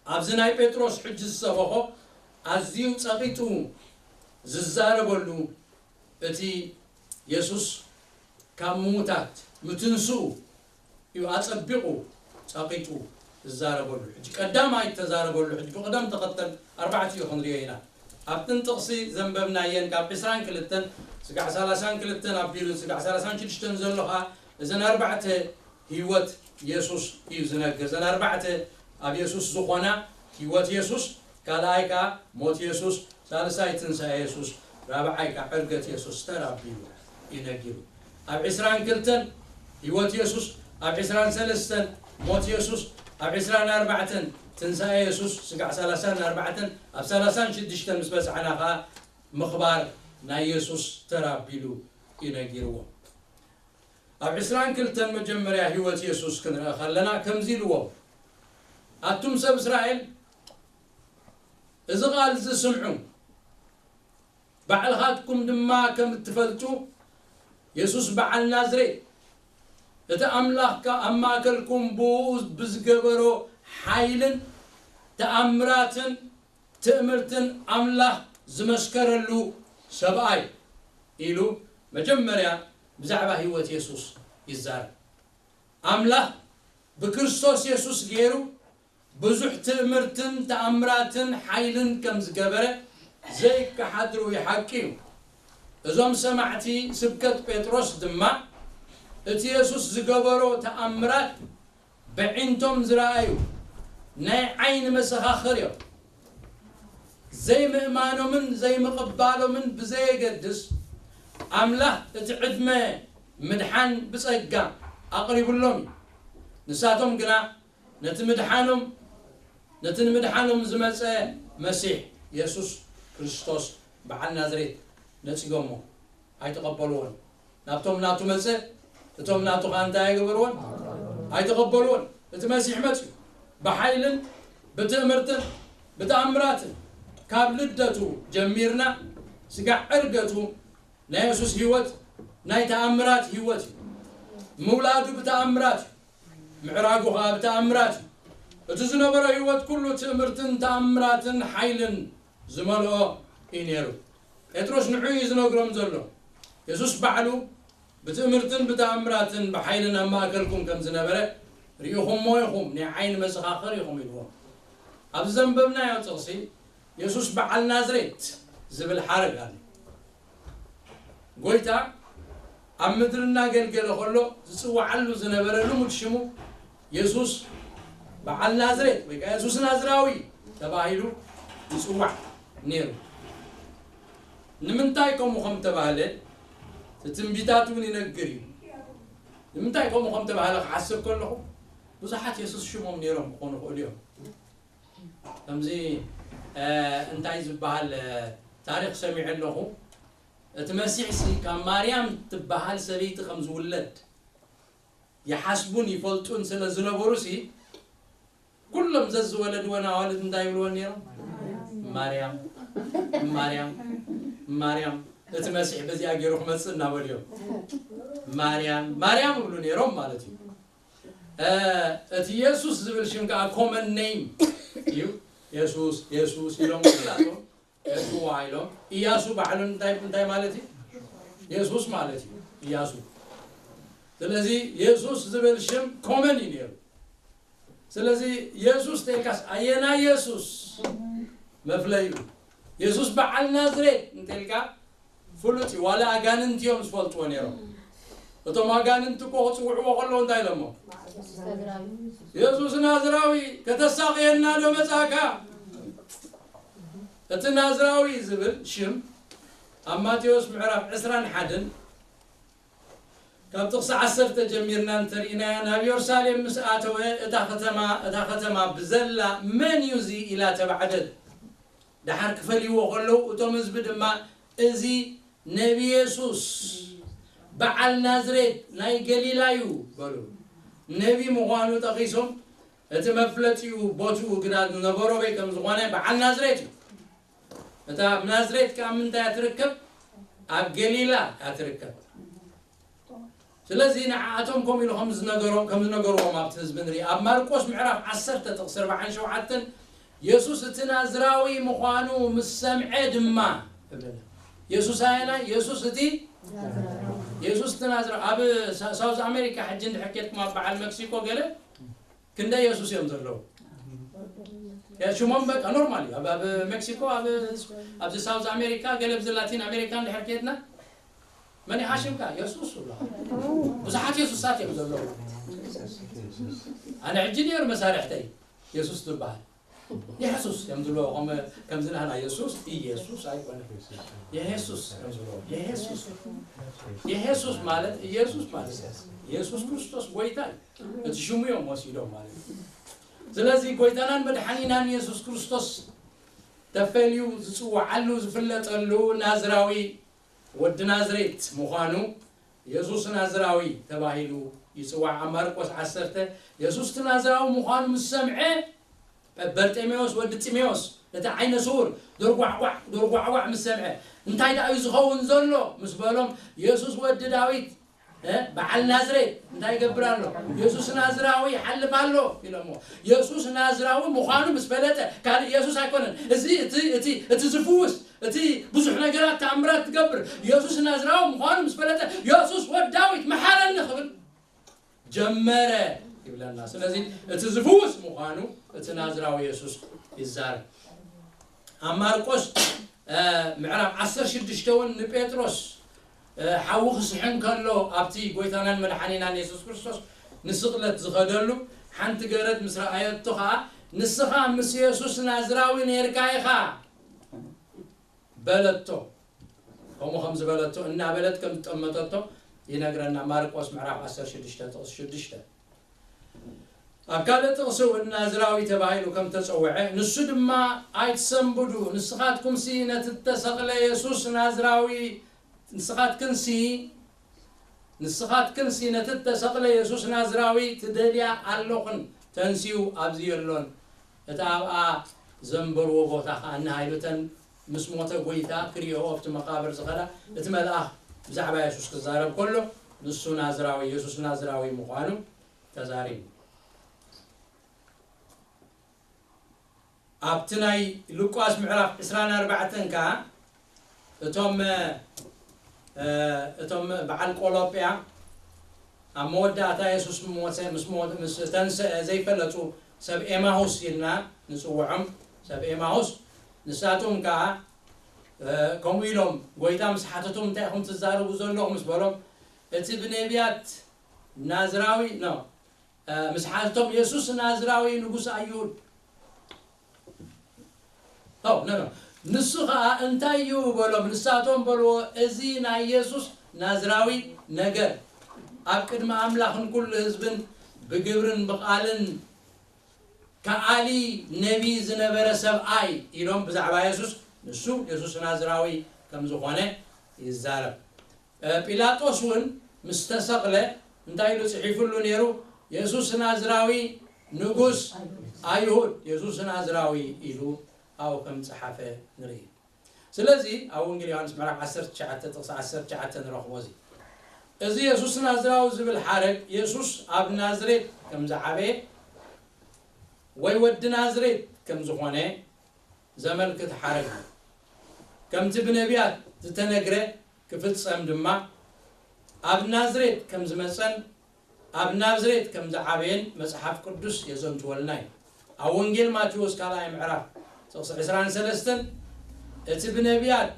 ኣብዚ ናይ ጴጥሮስ ሕጂ ዝሰበኾ ኣዝዩ ጸቒጡ ዝዛረበሉ እቲ የሱስ ካብ ምዉታት ምትንስኡ እዩ ኣጸቢቑ ጸቒጡ ዝዛረበሉ። ሕጂ ቀዳማይ ተዛረበሉ። ሕጂ ብቕደም ተኸተል ኣርባዕቲኡ ክንሪኦ ኢና። ኣብተን ጥቕሲ ዘንበብናየን ካብ ዕስራን ክልተን ስጋዕ ሰላሳን ክልተን ኣቢሉ ስጋዕ ሰላሳን ሽዱሽተን ዘሎ ኸኣ እዘን ኣርባዕተ ህይወት የሱስ እዩ ዝነግር። እዘን ኣርባዕተ ኣብ የሱስ ዝኾና ህይወት የሱስ፣ ካልኣይ ከኣ ሞት የሱስ፣ ሳልሳይ ትንሳኤ የሱስ፣ ራብዓይ ከዓ ዕርገት የሱስ ተራቢሉ እዩ ነጊሩ። ኣብ ዕስራን ክልተን ህይወት የሱስ፣ ኣብ ዕስራን ሰለስተን ሞት የሱስ፣ ኣብ ዕስራን ኣርባዕተን ትንሳኤ የሱስ፣ ስጋዕ ሰላሳን ኣርባዕተን፣ ኣብ ሰላሳን ሽዱሽተን ምስ በጻሕና ከዓ ምኽባር ናይ የሱስ ተራቢሉ እዩ ነጊርዎ። ኣብ ዕስራን ክልተን መጀመርያ ህይወት የሱስ ክንርኢ ከለና ከምዚ ኢልዎም፣ ኣቱም ሰብ እስራኤል፣ እዚ ቃል እዚ ስምዑ፣ ባዕልኻትኩም ድማ ከም እትፈልጡ፣ የሱስ በዓል ናዝሬት፣ እቲ ኣምላኽ ከኣ ኣብ ማእከልኩም ብኡ ብዝገበሮ ሓይልን ተኣምራትን ትእምርትን ኣምላኽ ዝመስከረሉ ሰብኣይ ኢሉ መጀመርያ ብዛዕባ ህይወት የሱስ ይዛረብ። ኣምላኽ ብክርስቶስ የሱስ ገይሩ ብዙሕ ትእምርትን ተኣምራትን ሓይልን ከም ዝገበረ ዘይከሓድ ርኡይ ሓቂ እዩ። እዞም ሰማዕቲ ስብከት ጴጥሮስ ድማ እቲ የሱስ ዝገበሮ ተኣምራት በዒንቶም ዝረኣዩ ናይ ዓይኒ መሰኻኽር እዮም። ዘይምእማኖምን ዘይምቕባሎምን ብዘየገድስ ኣምላኽ እቲ ዕድመ ምድሓን ብጸጋ ኣቕሪቡሎም እዩ። ንሳቶም ግና ነቲ ምድሓኖም ነቲ ንምድሓኖም ዝመጸ መሲሕ የሱስ ክርስቶስ በዓል ናዝሬት ነጺጎሞ ኣይተቐበልዎን። ናብቶም ናቱ መጸ፣ እቶም ናቱ ኸኣ እንታይ ኣይገበርዎን? ኣይተቐበልዎን። እቲ መሲሕ መጺኡ ብሓይልን ብትእምርትን ብተኣምራትን ካብ ልደቱ ጀሚርና ስጋዕ ዕርገቱ ናይ የሱስ ህይወት ናይ ተኣምራት ህይወት እዩ። ምውላዱ ብተኣምራት እዩ። ምዕራጉ ኸኣ ብተኣምራት እዩ። እቲ ዝነበሮ ህይወት ኩሉ ትእምርትን ተኣምራትን ሓይልን ዝመልኦ እዩ ነይሩ። ጴጥሮስ ንዑ እዩ ዝነግሮም ዘሎ። የሱስ ባዕሉ ብትእምርትን ብተኣምራትን ብሓይልን ኣብ ማእከልኩም ከም ዝነበረ ርኢኹሞ ኢኹም፣ ናይ ዓይኒ መሰኻኽር ኢኹም ኢልዎም። ኣብዚ ዘንበብናዮ ጥቕሲ የሱስ በዓል ናዝሬት ዝብል ሓረግ ኣሎ። ጎይታ ኣብ ምድሪ እናገልገለ ከሎ ዝጽዋዓሉ ዝነበረ ልሙድ ሽሙ የሱስ በዓል ናዝሬት ወይ ከዓ የሱስ ናዝራዊ ተባሂሉ ይጽዋዕ ነይሩ። ንምንታይ ከምኡ ከም ተባህለ እቲ ትንቢታት እውን ይነግር እዩ። ንምንታይ ከምኡ ከም ተባህለ ክሓስብ ከለኹ ብዙሓት የሱስ ሽሞም ነይሮም ክኾኑ ይኽእሉ እዮም። ከምዚ እንታይ ዝበሃል ታሪኽ ሰሚዐ ኣለኹ። እቲ መሲሕሲ ካብ ማርያም ትበሃል ሰበይቲ ከም ዝውለድ ይሓስቡን ይፈልጡን ስለ ዝነበሩሲ ኩሎም ዘዝወለድወን ኣዋልድ እንታይ ይብልወን ነይሮም? ማርያም፣ ማርያም፣ ማርያም፣ እቲ መሲሕ በዚኣ ገይሩ ክመፅእ እናበሉ እዮም ማርያም ማርያም ይብሉ ነይሮም ማለት እዩ። እቲ የሱስ ዝብል ሽም ከዓ ኮመን ኔም እዩ። የሱስ የሱስ ኢሎም ኩላቶም የሱዋ ኢሎም። ኢያሱ ባዕሉ እንታይ እንታይ ማለት እዩ? የሱስ ማለት እዩ ኢያሱ። ስለዚ የሱስ ዝብል ሽም ኮመን እዩ ነይሩ። ስለዚ የሱስ ተልካስ ኣየና የሱስ መፍለዩ? የሱስ በዓል ናዝሬት እንተልካ ፍሉጥ እዩ። ዋላ ኣጋንንቲ እዮም ዝፈልጥዎ ነይሮም። እቶም ኣጋንንቲ እኮ ክፅውዕዎ ከለዉ እንታይ ኢሎሞ? የሱስ ናዝራዊ ከተሳቕየና ዶ መጻእካ? እቲ ናዝራዊ ዝብል ሽም ኣብ ማቴዎስ ምዕራፍ ዕስራን ሓደን ካብ ጥቕሲ ዓሰርተ ጀሚርና እንተርኢናያ ናብ ኢየሩሳሌም ምስ ኣተወ እታ ከተማ እታ ከተማ ብዘላ መን እዩ እዚ ኢላ ተባዕደት። ደሓር ክፈልይዎ ከለዉ እቶም ህዝቢ ድማ እዚ ነቢ የሱስ በዓል ናዝሬት ናይ ገሊላ እዩ በሉ። ነቢ ምዃኑ ጠቒሶም እቲ መፍለጢኡ ቦትኡ ግና ዝነበሮ በይ ከም ዝኾነ በዓል ናዝሬት እዩ። እታ ኣብ ናዝሬት ከኣ ምንታይ እያ ትርከብ? ኣብ ገሊላ እያ ትርከብ። ስለዚ ንዓኣቶም ከምኡ ኢሉ ከም ዝነገሮም ከም ዝነገርዎም ኣብቲ ህዝቢ ንርኢ። ኣብ ማርቆስ ምዕራፍ ዓሰርተ ጥቕሲ ኣርባዓን ሸውዓተን የሱስ እቲ ናዝራዊ ምዃኑ ምስ ሰምዐ ድማ እብለና። የሱስ ኣየናይ? የሱስ እቲ የሱስ እቲ ናዝራ ኣብ ሳውዝ ኣሜሪካ ሕጂ እንድሕር ኬድኩም ኣብ በዓል ሜክሲኮ ገለ ክንደይ የሱስ እዮም ዘለዉ? ሽሞም በቃ ኖርማል እዩ። ኣብ ሜክሲኮ ኣብዚ ሳውዝ ኣሜሪካ ገለ ብዚ ላቲን ኣሜሪካ እንድሕር ኬድና መን ኢኻ ሽምካ? የሱስ ብሎ። ብዙሓት የሱሳት እዮም ዘለዉ። ኣነ ሕጂ ነይሩ መሳርሕተይ የሱስ ዝበሃል የሱስ ከም ዝብሎ ከም ከምዚ ናህና የሱስ ኢየሱስ ኣይኮነ። የሱስ ከም ዝብሎ የሱስ የሱስ ማለት ኢየሱስ ማለት እዩ። የሱስ ክርስቶስ ጎይታ እዩ። እቲ ሽሙ እዮም ወሲዶም ማለት እዩ። ስለዚ ጎይታናን መድሓኒናን የሱስ ክርስቶስ ተፈልዩ ዝጽዋዓሉ ዝፍለጠሉ ናዝራዊ ወዲ ናዝሬት ምዃኑ የሱስ ናዝራዊ ተባሂሉ ይጽዋዕ። ኣብ ማርቆስ ዓሰርተ የሱስ እቲ ናዝራዊ ምዃኑ ምስ ሰምዐ በርጤሜዎስ ወዲ ጢሜዎስ እቲ ዓይነ ስውር ድርጓዕጓዕ ድርጓዕጓዕ ምስ ሰምዐ እንታይ ደኣ እዩ ዝኸውን ዘሎ ምስ በሎም የሱስ ወዲ ዳዊት እ፣ በዓል ናዝሬት እንታይ ይገብር ኣሎ? የሱስ ናዝራዊ ይሓልፍ ኣሎ ኢሎሞ። የሱስ ናዝራዊ ምዃኑ ምስ ፈለጠ ካልእ የሱስ ኣይኮነን። እዚ እቲ እቲ እቲ ዝፍውስ እቲ ብዙሕ ነገራት ተኣምራት ትገብር የሱስ ናዝራዊ ምዃኑ ምስ ፈለጠ የሱስ ወድ ዳዊት መሓረኒ ክብል ጀመረ ይብለና። ስለዚ እቲ ዝፍውስ ምዃኑ እቲ ናዝራዊ የሱስ ይዛረብ። ኣብ ማርቆስ ምዕራፍ ዓሰርተ ሽዱሽተ እውን ንጴጥሮስ ሓዊ ክስሕን ከሎ ኣብቲ ጎይታናን መድሓኒናን የሱስ ክርስቶስ ንስቕለት ዝኸደሉ ሓንቲ ገረድ ምስ ረኣየቶ ኸዓ ንስኻ ምስ የሱስ ናዝራዊ ነርካ ኢኻ በለቶ። ከምኡ ከም ዝበለቶ እናበለት ከም ዝጠመተቶ ይነግረና። ማርቆስ ምዕራፍ ዓሰርተ ሽዱሽተ ጥቕሲ ሽዱሽተ። ኣብ ካልእ ጥቕሲ እውን ናዝራዊ ተባሂሉ ከም ተጸውዐ ንሱ ድማ ኣይትሰንብዱ፣ ንስኻትኩምሲ ነቲ እተሰቕለ የሱስ ናዝራዊ ንስኻትክንሲ ንስኻትክንሲ ነቲ እተሰቕለ የሱስ ናዝራዊ ትደልያ ኣለኹን፣ ተንሲኡ ኣብዚ የሎን፣ እቲ ኣብኣ ዘንበርዎ ቦታ ኸኣ እንሃይሉተን ምስ ሞተ ጐይታ ክርእይኦ ኣብቲ መቓብር ዝኸዳ እቲ መልኣኽ ብዛዕባ የሱስ ክዛረብ ከሎ ንሱ ናዝራዊ የሱስ ናዝራዊ ምዃኑ ተዛሪቡ። ኣብቲ ናይ ሉቃስ ምዕራፍ ዕስራን ኣርባዕተን ከኣ እቶም እቶም በዓል ቆሎጵያ ኣብ መወዳእታ የሱስ ሞተ ምስ ሞተ ምስ ተንስአ ዘይፈለጡ ሰብ ኤማሁስ ኢልና ንጽውዖም ሰብ ኤማሁስ ንሳቶም ከኣ ከምኡ ኢሎም ጎይታ ምስ ሓተቶም እንታይ ኢኹም ትዛረቡ ዘለኹም ምስ በሎም እቲ ብነቢያት ናዝራዊ ኖ ምስ ሓቶም የሱስ ናዝራዊ ንጉስ ኣይሁድ ው ነ ንሱ ኸዓ እንታይ እዩ በሎም ንሳቶም በልዎ እዚ ናይ የሱስ ናዝራዊ ነገር ኣብ ቅድሚ ኣምላኽን ኩሉ ህዝብን ብግብርን ብቓልን ከኣሊ ነቢ ዝነበረ ሰብኣይ ኢሎም ብዛዕባ የሱስ ንሱ የሱስ ናዝራዊ ከም ዝኾነ ይዛረብ። ጲላጦስ እውን ምስ ተሰቕለ እንታይ ኢሉ ጽሒፉሉ ነይሩ? የሱስ ናዝራዊ ንጉስ ኣይሁድ፣ የሱስ ናዝራዊ ኢሉ ኣብኡ ከም ጸሓፈ ንርኢ። ስለዚ ኣብ ወንጌል ዮሃንስ ምዕራፍ ዓሰርተ ትሽዓተ ጥቕሲ ዓሰርተ ትሽዓተ ንረኽቦ እዚ። እዚ የሱስ ናዝራዊ ዝብል ሓረግ የሱስ ኣብ ናዝሬት ከም ዝዓበየ ወይ ወዲ ናዝሬት ከም ዝኾነ ዘመልክት ሓረግ እዩ። ከምቲ ብነቢያት ዝተነግረ ክፍጸም ድማ ኣብ ናዝሬት ከም ዝመጸን ኣብ ናዝሬት ከም ዝዓበየን መጽሓፍ ቅዱስ የዘንትወልና እዩ። ኣብ ወንጌል ማቴዎስ ካልኣይ ምዕራፍ ጥቕሲ ዕስራን ሰለስተን እቲ ብነቢያት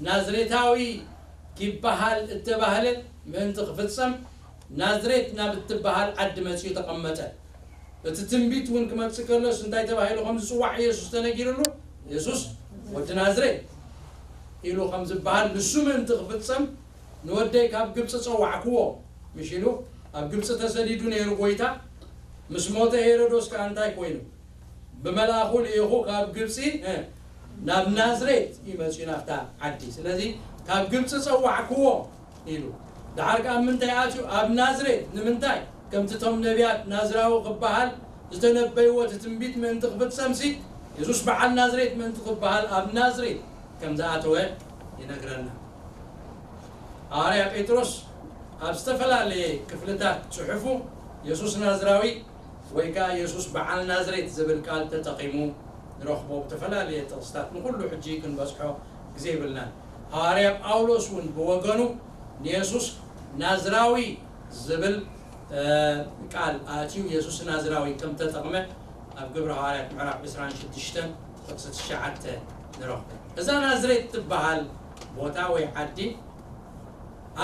ናዝሬታዊ ኪበሃል እተባህለ ምእንቲ ክፍጸም ናዝሬት ናብ እትበሃል ዓዲ መጺኡ ተቐመጠ። እቲ ትንቢት እውን ክመጽእ ከሎስ እንታይ ተባሂሉ ከም ዝጽዋዕ ኢየሱስ ተነጊሩሉ? ኢየሱስ ወዲ ናዝሬት ኢሉ ከም ዝበሃል ንሱ ምእንቲ ክፍጸም ንወደይ ካብ ግብጺ ጸዋዕክዎ ምሽ ኢሉ ኣብ ግብጺ ተሰዲዱ ነይሩ ጎይታ ምስ ሞተ ሄሮዶስ ከኣ እንታይ ኮይኑ ብመልኣኹ ልኢኹ ካብ ግብጺ ናብ ናዝሬት እዩ መጺኡ ናብታ ዓዲ ስለዚ ካብ ግብጺ ጸዋዕክዎ ኢሉ ደሓር ከኣ ምንታይ ኣትዩ ኣብ ናዝሬት ንምንታይ ከምቲ እቶም ነቢያት ናዝራዊ ክበሃል ዝተነበይዎ እቲ ትንቢት ምእንቲ ክፍጸምሲ የሱስ በዓል ናዝሬት ምእንቲ ክበሃል ኣብ ናዝሬት ከም ዝኣተወ ይነግረና። ሃዋርያ ጴጥሮስ ኣብ ዝተፈላለየ ክፍልታት ጽሑፉ የሱስ ናዝራዊ ወይ ከኣ የሱስ በዓል ናዝሬት ዝብል ቃል ተጠቒሙ ንረኽቦ ብተፈላለየ ጥቕስታት ንኹሉ ሕጂ ክንበጽሖ ግዜ ይብልናን። ሃዋርያ ጳውሎስ እውን ብወገኑ ንየሱስ ናዝራዊ ዝብል ቃል ኣትዩ የሱስ ናዝራዊ ከም ተጠቕመ ኣብ ግብሪ ሃዋርያት ምዕራፍ ዕስራን ሽዱሽተን ጥቕሲ ትሽዓተ ንረኽቦ። እዛ ናዝሬት ትበሃል ቦታ ወይ ዓዲ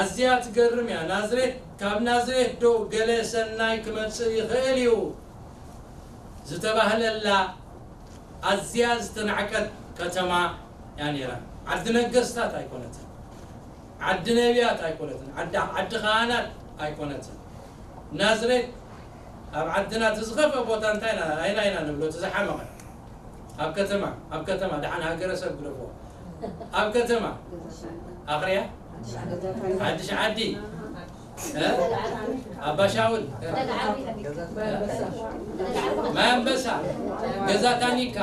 ኣዝያ ትገርም እያ። ናዝሬት ካብ ናዝሬት ዶ ገለ ሰናይ ክመጽእ ይኽእል እዩ ዝተባህለላ ኣዝያ ዝተናዕቀት ከተማ እያ ነይራ። ዓዲ ነገስታት ኣይኮነትን፣ ዓዲ ነቢያት ኣይኮነትን፣ ዓዲ ዓዲ ካህናት ኣይኮነትን። ናዝሬት ኣብ ዓድና እቲ ዝኸፍአ ቦታ እንታይ ኢና ኣይና ኢና ንብሎ፣ እቲ ዝሓመቐ ኣብ ከተማ ኣብ ከተማ ደሓን ሃገረሰብ ግደፎ፣ ኣብ ከተማ ኣኽርያ ሓድሽ ዓዲ ኣባሻውል ማይ ኣንበሳ ገዛ ታኒካ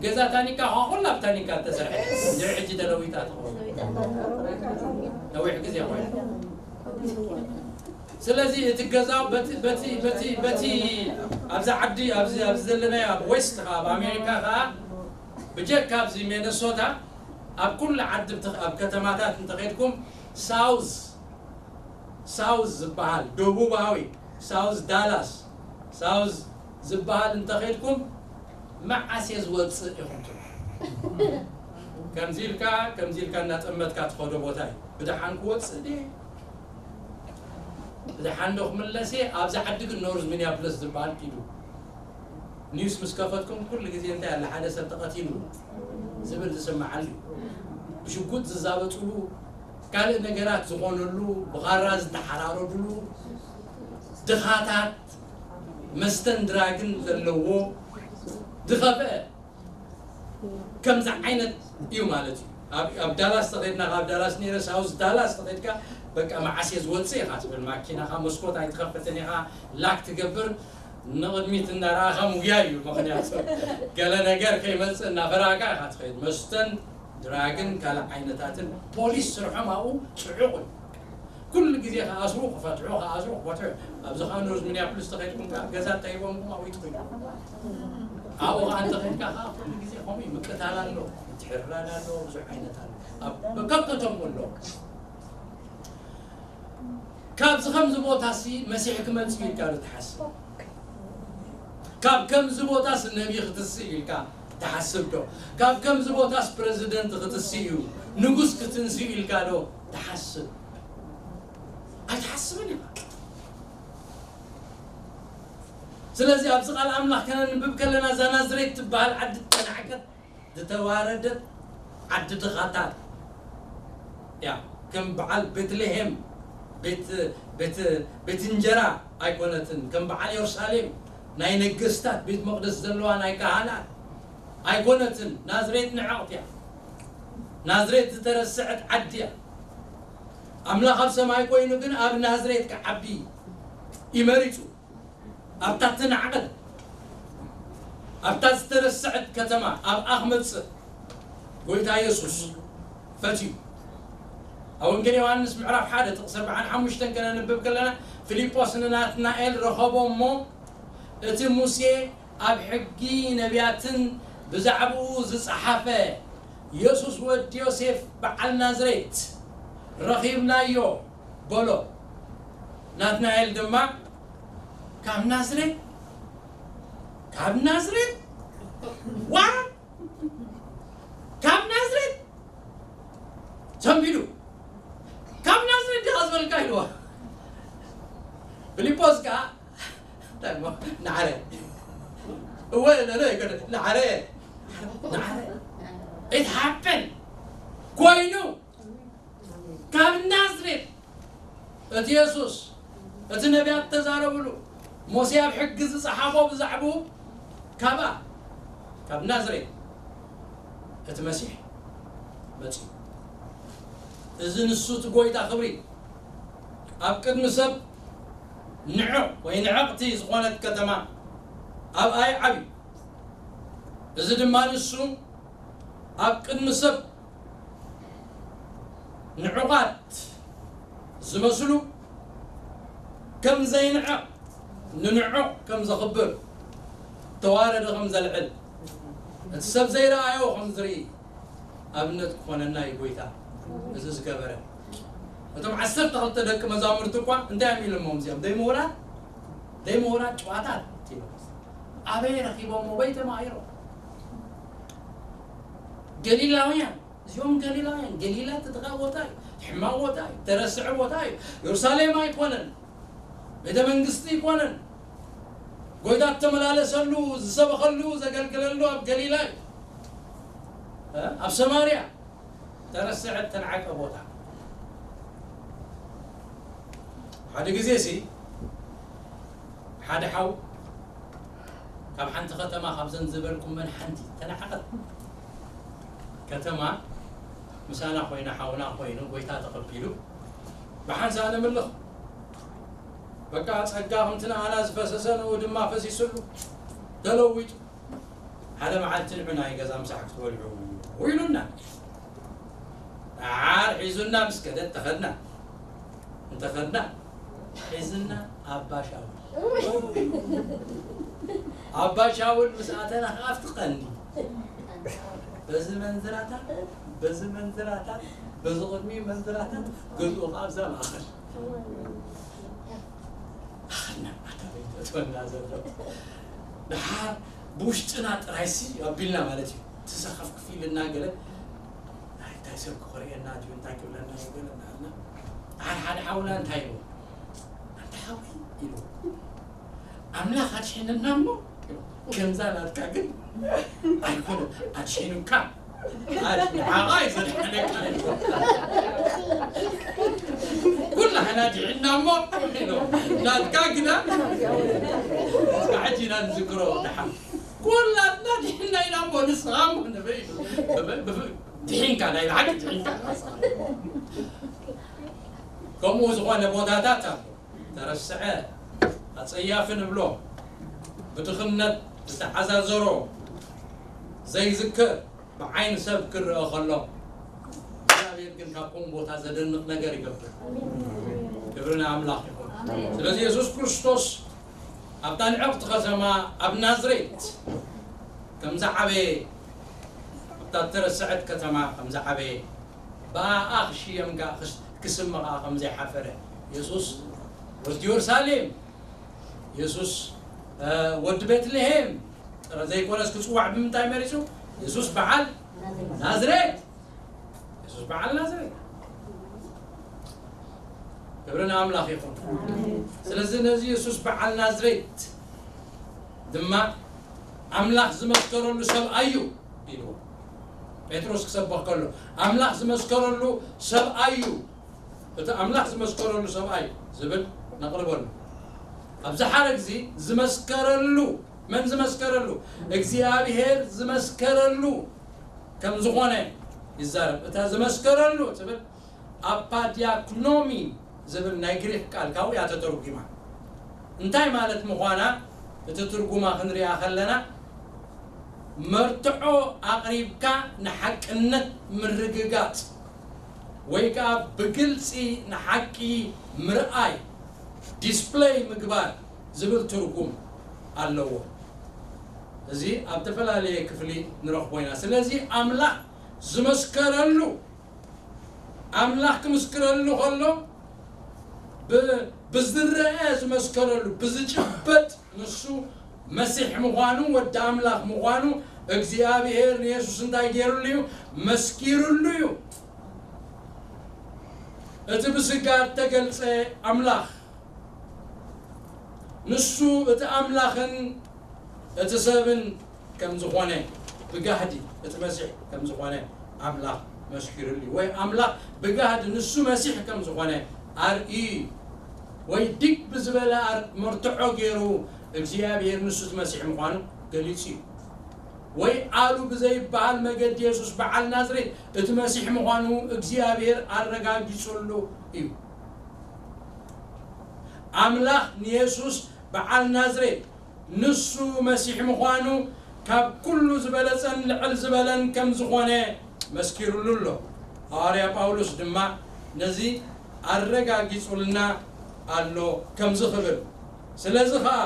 ገዛ ታኒካ ኳ ኩላ ኣብ ታኒካ እተሰርሐ ድሪ ሕጂ ተለዊጣ ትኸውን ነዊሕ ግዜ ኮይኑ። ስለዚ እቲ ገዛ በቲ በቲ በቲ በቲ ኣብዚ ዓዲ ኣብዚ ኣብዚ ዘለናዮ ኣብ ዌስት ከዓ ኣብ ኣሜሪካ ከዓ ብጀካ ኣብዚ ሚነሶታ ኣብ ኩሉ ዓዲ ኣብ ከተማታት እንተኸድኩም ሳውዝ ሳውዝ ዝበሃል ደቡባዊ ሳውዝ ዳላስ ሳውዝ ዝበሃል እንተኸድኩም መዓስ እየ ዝወፅእ ኢኹም ትብሉ። ከምዚ ኢልካ ከምዚ ኢልካ እናጠመትካ ትኸዶ ቦታ እዩ። ብደሓን ክወፅእ ድየ ብደሓን ዶ ክምለስ እየ? ኣብዚ ዓዲ ግን ኖርዝ ሚኒያፖሊስ ዝበሃል ኪዱ ኒውስ ምስ ከፈትኩም ኩሉ ግዜ እንታይ ኣለ ሓደ ሰብ ተቐቲሉ ዝብል ዝስምዓሉ እዩ። ብሽጉጥ ዝዛበጥሉ ካልእ ነገራት ዝኾነሉ ብኻራ ዝተሓራረዱሉ ድኻታት መስተን ድራግን ዘለዎ ዝኸፍአ ከምዚ ዓይነት እዩ ማለት እዩ። ኣብ ዳላስ ተኸድና ካብ ዳላስ ነይረ ሳውዝ ዳላስ ተኸድካ በቃ መዓስ እየ ዝወፅእ ኢኻ ትብል። ማኪናኻ መስኮት ኣይትኸፍትን ኢኻ ላክ ትገብር ንቕድሚት እናረኣኻ ምጉያይ እዩ። ምኽንያቱ ገለ ነገር ከይመፅእ እናፈራህካ ኢኻ ትኸይድ። መስተን ድራግን ካልእ ዓይነታትን ፖሊስ ስርሖም ኣብኡ ፅዑቕ እዩ። ኩሉ ግዜ ከኣስሩ ክፈትሑ ከኣስሩ ክፈትሑ። ኣብዚ ከዓ ኖርዝ ሚኒያፖሊስ ተኸይድኩም ከዓ ገዛ እንታይ ሂቦምኩም ኣብኡ ይትኽሉ። ኣብኡ ከዓ እንተኸይድካ ከዓ ኩሉ ግዜ ከምኡ እዩ። ምቅታል ኣሎ፣ ምትሕርራድ ኣሎ፣ ብዙሕ ዓይነት ኣሎ። ኣብ ከከቶም ኣሎ። ካብዚ ከምዚ ቦታሲ መሲሕ ክመፅእ ኢልካ ዶ ትሓስብ? ካብ ከምዚ ቦታስ ነቢ ክትስእ ኢልካ ትሓስብ ዶ? ካብ ከምዚ ቦታስ ፕረዚደንት ክትስእ እዩ ንጉስ ክትንስእ ኢልካ ዶ ትሓስብ? ኣይትሓስብን ኢኻ። ስለዚ ኣብዚ ቃል ኣምላኽ ከነንብብ ከለና እዛ ናዝሬት ትበሃል ዓዲ ተናዕቀት ዝተዋረደት ዓዲ ድኻታት እያ። ከም በዓል ቤትልሄም ቤት እንጀራ ኣይኮነትን። ከም በዓል የሩሳሌም ናይ ነገስታት ቤት መቕደስ ዘለዋ ናይ ካህናት ኣይኮነትን። ናዝሬት ንዕቕት እያ። ናዝሬት ዝተረስዐት ዓዲ እያ። ኣምላኽ ኣብ ሰማይ ኮይኑ ግን ኣብ ናዝሬት ክዓቢ እዩ መሪጹ። ኣብታ ትናዕቐት ኣብታ ዝተረስዐት ከተማ ኣብኣ ክመጽእ ጎይታ የሱስ ፈትዩ። ኣብ ወንጌል ዮሃንስ ምዕራፍ ሓደ ጥቕሲ ኣርብዓን ሓሙሽተን ከነንብብ ከለና ፊልጶስ ንናትናኤል ረኸቦ እሞ እቲ ሙሴ ኣብ ሕጊ ነቢያትን ብዛዕባኡ ዝጸሓፈ የሱስ ወዲ ዮሴፍ በዓል ናዝሬት ረኺብናዮ በሎ። ናትናኤል ድማ ካብ ናዝሬት ካብ ናዝሬት ዋ ካብ ናዝሬት ሰንቢዱ ካብ ናዝሬት ዲኻ ዝበልካ ኢልዋ። ፊልጶስ ከዓ እንታይ እሞ ናዕረ እወ ለለ ይገደ ናዕረ ናዕረ it happened ኮይኑ ካብ ናዝሬት እቲ የሱስ እቲ ነቢያት ተዛረብሉ ሙሴ ኣብ ሕጊ ዝጸሓፎ ብዛዕባኡ ካብኣ ካብ ናዝሬት እቲ መሲሕ መጺኡ። እዚ ንሱ እቲ ጎይታ ክብሪ ኣብ ቅድሚ ሰብ ንዑቕ ወይ ንዕቕቲ ዝኾነት ከተማ ኣብኣ ይዓብዩ። እዚ ድማ ንሱ ኣብ ቅድሚ ሰብ ንዑቓት ዝመስሉ ከም ዘይንዕቕ ንንዑቕ ከም ዘኽብር ተዋረደ ከም ዘልዕል እቲ ሰብ ዘይረኣዮ ከም ዝርኢ ኣብነት ክኾነና እዩ ጎይታ እዚ ዝገበረ። እቶም ዓሰርተ ክልተ ደቂ መዛሙርቲ እኳ እንታይ እዮም ኢሎሞም እዚኦም ደይ ምሁራት ደይ ምሁራት ጨዋታት ኢሎም ኣበይ ረኺቦሞ ወይ ተማሂሮም? ገሊላውያን እዚኦም ገሊላውያን ገሊላ ትጥቃ ቦታ እዩ። ሕማቕ ቦታ እዩ። ተረስዐ ቦታ እዩ። የሩሳሌም ኣይኮነን። ቤተ መንግስቲ ኣይኮነን። ጎይታ እተመላለሰሉ፣ ዝሰበኸሉ፣ ዘገልግለሉ ኣብ ገሊላ እዩ። እ? ኣብ ሰማርያ ተረስዐ፣ እተንዓቀ ቦታ። ሓደ ግዜ ሲ ሓደ ሓው ካብ ሓንቲ ከተማ፣ ካብዘን ዝበልኩመን ሓንቲ ተናዕቐት ከተማ፣ ምሳና ኮይና፣ ሓውና ኮይኑ፣ ጎይታ ተቐቢሉ፣ ብሓንሳእ ንምልኽ። በቃ ጸጋ ከምቲ ንኣና ዝፈሰሰ ንኡ ድማ ፈሲስሉ፣ ተለዊጡ። ሓደ መዓልቲ ንዑ ናይ ገዛ ምሳሕ ክትበልዑ ኢሉና። ደሓር ሒዙና ምስ ከደ፣ እንተኸድና፣ እንተኸድና፣ ሒዝና ኣባ ሻውል። ኣባ ሻውል ምስ ኣተና ከኣ ኣብቲ ቀንዲ፣ በዚ መንዝራታት፣ በዚ መንዝራታት፣ በዚ ቅድሚ መንዝራታት፣ ገዝኡ ከኣ ኣብዛ ማእከል። ኣኸልና ኣታ በይተእትወና ዘሎ። ደሓር ብውሽጥና ጥራይሲ ኣቢልና ማለት እዩ። እቲ ሰኸፍክፍ ኢልና ገለ፣ ኣይ፣ እንታይ ሰብ ክኾርእየና ድዩ፣ እንታይ ክብለና እዩ ገለ እናበልና፣ ደሓር ሓደ ሓውና እንታይ ኢልዎ? ኣንታ ሓወይ ኢልዎ፣ ኣምላኽ ኣድሒንና እሞ፣ ከምዛ ናትካ ግን ኣይኮነን፣ ኣድሒኑካ። ኣድ-፣ ንዓኻ እዩ ዘድሓነካ። ኩላህና ድሒንና እሞ፣ ኢሉ። ናትካ ግዳ፣ እስከ ሕጂ ኢና ንዝክሮ ደሓን። ኩላትና ድሒንና ኢና እሞ፣ ንስኻ እሞ ንበይ ኢሉ። ብፍ-፣ ድሒንካ፣ ናይ ብሓቂ ድሒንካ። ከምኡ ዝኾነ ቦታታት ኣሎ። ተረስዐ፣ ኣጸያፊ ንብሎ፣ ብድኽነት ዝተዓዛዘሮ፣ ዘይዝከር፣ ብዓይኒ ሰብ ክረአ ከሎ፣ እግዚኣብሔር ግን ካብ ከምኡ ቦታ ዘደንቕ ነገር ይገብር። ክብሪ ንኣምላኽ ይኹን። ስለዚ የሱስ ክርስቶስ ኣብታ ንዕቕቲ ከተማ፣ ኣብ ናዝሬት ከም ዝዓበየ፣ ኣብታ እተረስዐት ከተማ ከም ዝዓበየ፣ ብኣኣ ክሽየም ከኣ ክስ-፣ ክስመ ከኣ ከም ዘይሓፈረ፣ የሱስ ወዲ የሩሳሌም፣ የሱስ፣ እ፣ ወዲ ቤትልሄም ጥረ ዘይኮነስ ክጽዋዕ ብምንታይ መሪጹ? የሱስ በዓል ናዝሬት። የሱስ በዓል ናዝሬት። ክብሪ ንኣምላኽ ይኹን። ስለዚ ነዚ የሱስ በዓል ናዝሬት ድማ ኣምላኽ ዝመስከረሉ ሰብኣይ እዩ ኢልዎ። ጴጥሮስ ክሰብኽ ከሎ፣ ኣምላኽ ዝመስከረሉ ሰብኣይ እዩ። እቲ ኣምላኽ ዝመስከረሉ ሰብኣይ ዝብል ነቕርበሉ። ኣብዚ ሓረግ እዚ ዝመስከረሉ፣ መን ዝመስከረሉ? እግዚኣብሔር ዝመስከረሉ ከም ዝኾነ ይዛረብ። እታ ዝመስከረሉ ትብል ኣፓዲያክኖሚ ዝብል ናይ ግሪክ ቃል ካብኡ እያ ተተርጉማ። እንታይ ማለት ምዃና እቲ ትርጉማ ክንሪኣ ከለና፣ መርትዖ ኣቕሪብካ ንሓቅነት ምርግጋጽ ወይ ከኣ ብግልጺ ንሓቂ ምርኣይ፣ ዲስፕለይ ምግባር ዝብል ትርጉም ኣለዎ። እዚ ኣብ ዝተፈላለየ ክፍሊ ንረኽቦ ኢና። ስለዚ ኣምላኽ ዝመስከረሉ፣ ኣምላኽ ክምስክረሉ ከሎ ብ-፣ ብዝረአ ዝመስከረሉ፣ ብዝጭበጥ ንሱ መሲሕ ምዃኑ፣ ወዲ ኣምላኽ ምዃኑ እግዚኣብሔር ንየሱስ እንታይ ገይሩሉ እዩ? መስኪሩሉ እዩ። እቲ ብስጋ እተገልጸ ኣምላኽ፣ ንሱ እቲ ኣምላኽን እቲ ሰብን ከም ዝኾነ ብጋህዲ፣ እቲ መሲሕ ከም ዝኾነ ኣምላኽ መስኪሩሉ እዩ። ወይ ኣምላኽ ብጋህዲ ንሱ መሲሕ ከም ዝኾነ ኣርእዩ እዩ። ወይ ዲግ ብዝበለ ኣር-፣ መርትዖ ገይሩ እግዚኣብሔር ንሱ እቲ መሲሕ ምዃኑ ገሊጹ እዩ። ወይ ኣሉ ብዘይበሃል መገዲ የሱስ በዓል ናዝሬት እቲ መሲሕ ምዃኑ እግዚኣብሔር ኣረጋጊጹሉ እዩ። ኣምላኽ ንየሱስ በዓል ናዝሬት ንሱ መሲሕ ምዃኑ ካብ ኩሉ ዝበለጸን ልዕል ዝበለን ከም ዝኾነ መስኪሩሉ ኣሎ። ሃዋርያ ጳውሎስ ድማ ነዚ ኣረጋጊጹልና ኣሎ ከምዚ ክብል፣ ስለዚ ኸኣ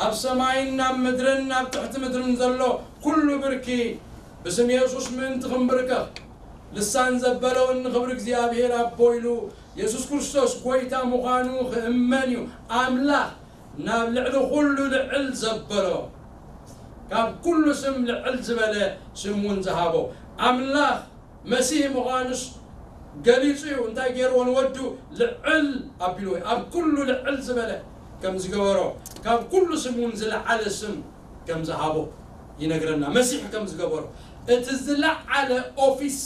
ኣብ ሰማይን ኣብ ምድርን ኣብ ትሕቲ ምድርን ዘሎ ኩሉ ብርኪ ብስም የሱስ ምእንቲ ኽንብርከኽ፣ ልሳን ዘበለ እውን ንኽብሪ እግዚኣብሔር ኣቦ ኢሉ የሱስ ክርስቶስ ጐይታ ምዃኑ ኽእመን እዩ። ኣምላኽ ናብ ልዕሊ ኹሉ ልዕል ዘበሎ፣ ካብ ኩሉ ስም ልዕል ዝበለ ስም እውን ዝሃቦ፣ ኣምላኽ መሲህ ምዃኑስ ገሊጹ እዩ። እንታይ ገይርዎ? ንወዱ ልዕል ኣቢልዎ እዩ። ኣብ ኩሉ ልዕል ዝበለ፣ ከም ዝገበሮ፣ ካብ ኩሉ ስም እውን ዝለዓለ ስም ከም ዝሃቦ ይነግረና። መሲሕ ከም ዝገበሮ፣ እቲ ዝለዓለ ኦፊስ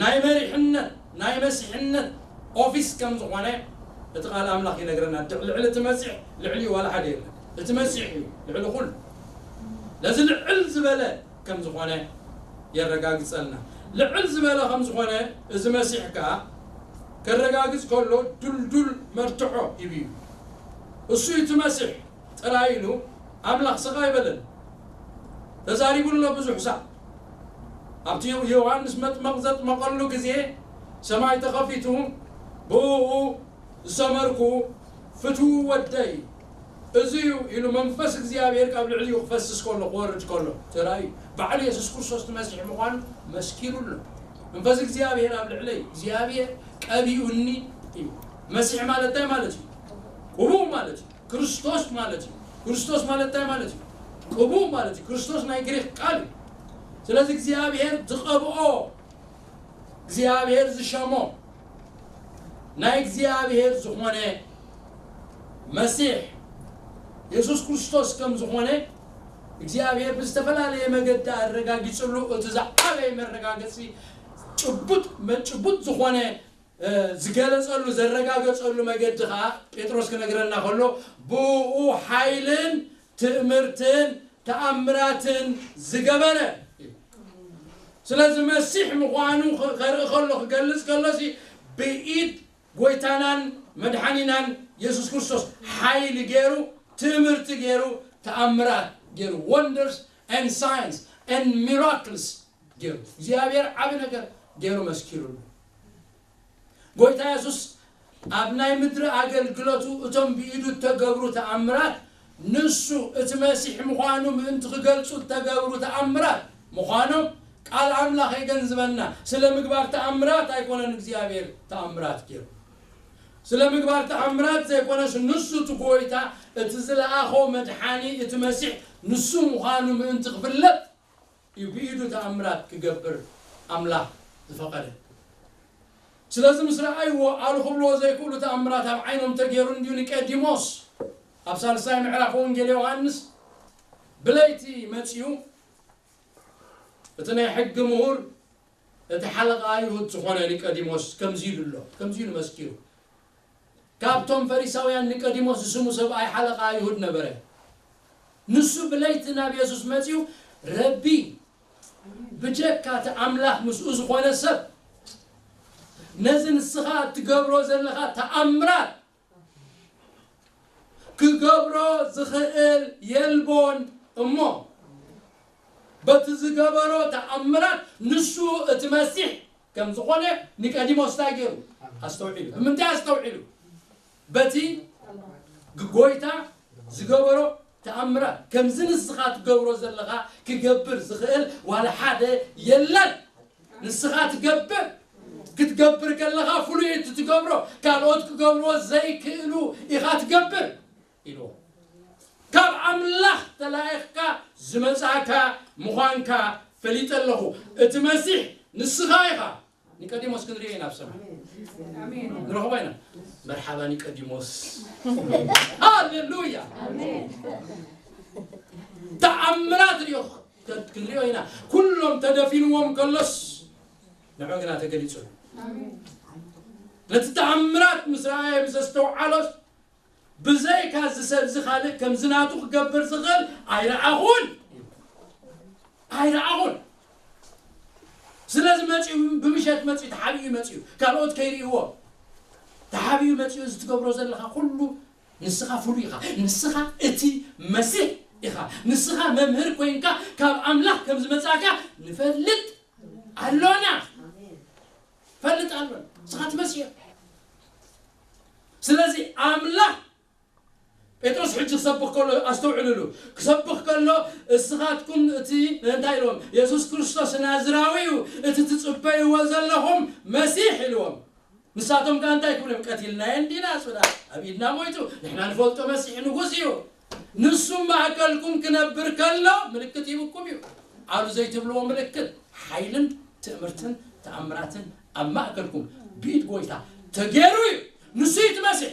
ናይ መሪሕነት፣ ናይ መሲሕነት ኦፊስ ከም ዝኾነ እቲ ቃል ኣምላኽ ይነግረና። ልዕሊ እቲ መሲሕ ልዕሊኡ ዋላ ሓደ የለን። እቲ መሲሕ እዩ ልዕሊ ኩሉ። ነዚ ልዕል ዝበለ ከም ዝኾነ የረጋግጸልና። ልዕል ዝበለ ከም ዝኾነ እዚ መሲሕ ከኣ ከረጋግጽ ከሎ፣ ድልዱል መርትዖ ሂቡ እዩ። እሱ እቲ መሲሕ ጥራይ ኢሉ ኣምላኽ ስቕ ኣይበለን። ተዛሪቡ ኣሎ ብዙሕ ሳዕ። ኣብቲ ዮሃንስ መጥመቕ ዘጥመቐሉ ግዜ፣ ሰማይ ተኸፊቱ፣ ብእኡ ዝሰመርኩ ፍትዉ ወደይ እዚ እዩ ኢሉ፣ መንፈስ እግዚኣብሔር ካብ ልዕሊኡ ክፈስስ ከሎ፣ ክወርድ ከሎ ተራእዩ። ባዕሉ የሱስ ክርስቶስ እቲ መሲሕ ምዃኑ መስኪሩ ኣሎ። መንፈስ እግዚኣብሔር ኣብ ልዕለይ፣ እግዚኣብሔር ቀቢኡኒ እዩ። መሲሕ ማለት እንታይ ማለት እዩ? ቅቡእ ማለት እዩ። ክርስቶስ ማለት እዩ። ክርስቶስ ማለት እንታይ ማለት እዩ? ቅቡእ ማለት እዩ። ክርስቶስ ናይ ግሪክ ቃል እዩ። ስለዚ እግዚኣብሔር ዝቐብኦ፣ እግዚኣብሔር ዝሸሞ፣ ናይ እግዚኣብሔር ዝኾነ መሲሕ የሱስ ክርስቶስ ከም ዝኾነ እግዚኣብሔር ብዝተፈላለየ መገዲ ኣረጋጊጽሉ። እቲ ዝዓበየ መረጋገጺ ጭቡጥ፣ መ-፣ ጭቡጥ ዝኾነ፣ እ፣ ዝገለጸሉ፣ ዘረጋገጸሉ መገዲ ኸኣ ጴጥሮስ ክነግረና ከሎ፣ ብኡ ሓይልን ትእምርትን ተኣምራትን ዝገበረ። ስለዚ መሲሕ ምዃኑ ኸ-፣ ከርኢ ከሎ፣ ክገልጽ ከሎሲ፣ ብኢድ ጎይታናን መድሓኒናን የሱስ ክርስቶስ ሓይሊ ገይሩ፣ ትእምርቲ ገይሩ፣ ተኣምራት ገይሩ፣ wonders and signs and miracles ገይሩ፣ እግዚኣብሔር ዓቢ ነገር ገይሩ መስኪሩሉ። ጎይታ የሱስ ኣብ ናይ ምድሪ ኣገልግሎቱ እቶም ብኢዱ እተገብሩ ተኣምራት፣ ንሱ እቲ መሲሕ ምዃኑ ምእንቲ ክገልጹ እተገብሩ ተኣምራት ምዃኖም ቃል ኣምላኽ የገንዝበና። ስለ ምግባር ተኣምራት ኣይኮነን እግዚኣብሔር ተኣምራት ገይሩ። ስለ ምግባር ተኣምራት ዘይኮነስ፣ ንሱ እቲ ጎይታ፣ እቲ ዝለኣኾ መድሓኒ፣ እቲ መሲሕ ንሱ ምዃኑ ምእንቲ ክፍለጥ እዩ ብኢዱ ተኣምራት ክገብር ኣምላኽ ዝፈቐደ። ስለዚ ምስ ረኣይዎ፣ ኣሉ ክብልዎ ዘይክእሉ ተኣምራት ኣብ ዓይኖም ተገይሩ እንድዩ። ኒቄዲሞስ ኣብ ሳልሳይ ምዕራፍ ወንጌል ዮሃንስ ብለይቲ መጺኡ፣ እቲ ናይ ሕጊ ምሁር፣ እቲ ሓለቓ ኣይሁድ ዝኾነ ኒቆዲሞስ ከምዚ ኢሉ ኣሎ፣ ከምዚ ኢሉ መስኪሩ። ካብቶም ፈሪሳውያን ኒቆዲሞስ ዝስሙ ሰብኣይ ሓለቓ ኣይሁድ ነበረ። ንሱ ብለይቲ ናብ የሱስ መጺኡ፣ "ረቢ፣ ብጀካ እቲ ኣምላኽ ምስኡ ዝኾነ ሰብ፣ ነዚ ንስኻ እትገብሮ ዘለኻ ተኣምራት ክገብሮ ዝኽእል የልቦን እሞ፣ በቲ ዝገበሮ ተኣምራት ንሱ እቲ መሲሕ ከም ዝኾነ ኒቆዲሞስ እንታይ ገይሩ? ኣስተውዒሉ። ብምንታይ ኣስተውዒሉ? በቲ ግ-፣ ጎይታ ዝገበሮ ተኣምራት። ከምዚ ንስኻ ትገብሮ ዘለኻ ክገብር ዝኽእል ዋላ ሓደ የለን። ንስኻ ትገብር፣ ክትገብር ከለኻ ፍሉይ እቲ ትገብሮ፣ ካልኦት ክገብርዎ ዘይክእሉ ኢኻ ትገብር" ኢልዎ። ካብ ኣምላኽ ተላኢኽካ ዝመጻእካ ምዃንካ ፈሊጠ ኣለኹ። እቲ መሲሕ ንስኻ ኢኻ። ኒቆዲሞስ ክንሪኦ ኢና ኣብ ሰማይ። ኣሜን። ንረኽቦ ኢና። መርሓባ ኒቆዲሞስ። ሃሌሉያ። ኣሜን። ተኣምራት ሪኦ ክንሪኦ ኢና። ኩሎም ተደፊንዎም ከሎስ ንዑ ግና ተገሊጹ። ኣሜን። ነቲ ተኣምራት ምስ ረኣየ፣ ምስ ኣስተውዓሎስ፣ "ብዘይካ እዚ ሰብዚ ካልእ ከምዚ ናቱ ክገብር ዝኽእል ኣይረኣኹን፣ ኣይረኣኹን። ስለዚ መጺኡ፣ ብምሸት መጺኡ፣ ተሓቢኡ መጺኡ፣ ካልኦት ከይርእይዎ ተሓቢኡ መጺኡ፣ እዚ ትገብሮ ዘለኻ ኩሉ ንስኻ ፍሉይ ኢኻ፣ ንስኻ እቲ መሲሕ ኢኻ፣ ንስኻ መምህር ኮይንካ ካብ ኣምላኽ ከም ዝመጻእካ ንፈልጥ ኣሎና፣ ፈልጥ ኣሎና፣ ንስኻ እቲ መሲሕ ኢኻ። ስለዚ ኣምላኽ" ጴጥሮስ ሕጂ ክሰብኽ ከሎ ኣስተውዕልሉ። ክሰብኽ ከሎ፣ "እስኻትኩም እቲ" እንታይ ኢልዎም? "የሱስ ክርስቶስ ናዝራዊ እዩ፣ እቲ ትጽበይዎ ዘለኹም መሲሕ" ኢልዎም። ንሳቶም ከኣ እንታይ ክብሉ እዮም? "ቀቲልናዮ እንዲና፣ እሱ ደኣ ኣብ ኢድና ሞይቱ፣ ንሕና ንፈልጦ መሲሕ ንጉስ እዩ። ንሱ ማእከልኩም ክነብር ከሎ ምልክት ሂብኩም እዩ" ኣሉ ዘይትብልዎ ምልክት፣ ሓይልን ትእምርትን ተኣምራትን ኣብ ማእከልኩም ብኢድ ጎይታ ተገይሩ እዩ። ንሱ እዩ እቲ መሲሕ።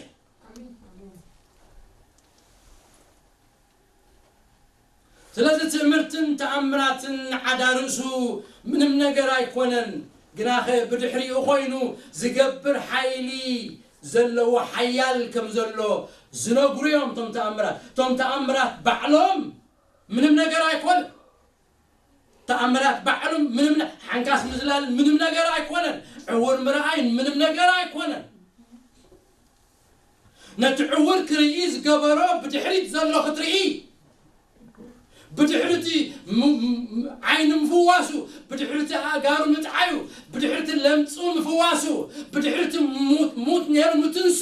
ስለዚ ትእምርትን ተኣምራትን ዓዳ ርእሱ ምንም ነገር ኣይኮነን፣ ግናኸ ብድሕሪኡ ኮይኑ ዝገብር ሓይሊ ዘለዎ ሓያል ከም ዘሎ ዝነግሩ እዮም። እቶም ተኣምራት እቶም ተኣምራት ባዕሎም ምንም ነገር ኣይኮነን። ተኣምራት ባዕሎም ምንም ነ- ሓንካስ ምዝላል ምንም ነገር ኣይኮነን። ዕውር ምርኣይ ምንም ነገር ኣይኮነን። ነቲ ዕውር ክርኢ ዝገበሮ ብድሕሪት ዘሎ ክትርኢ፣ ብድሕሪቲ ም- ም- ዓይኒ ምፍዋሱ፣ ብድሕሪቲ ኣእጋሩ ምጥዓዩ፣ ብድሕሪቲ ለምጹ ምፍዋሱ፣ ብድሕሪቲ ሙት ሙት ነይሩ ምትንሱ፣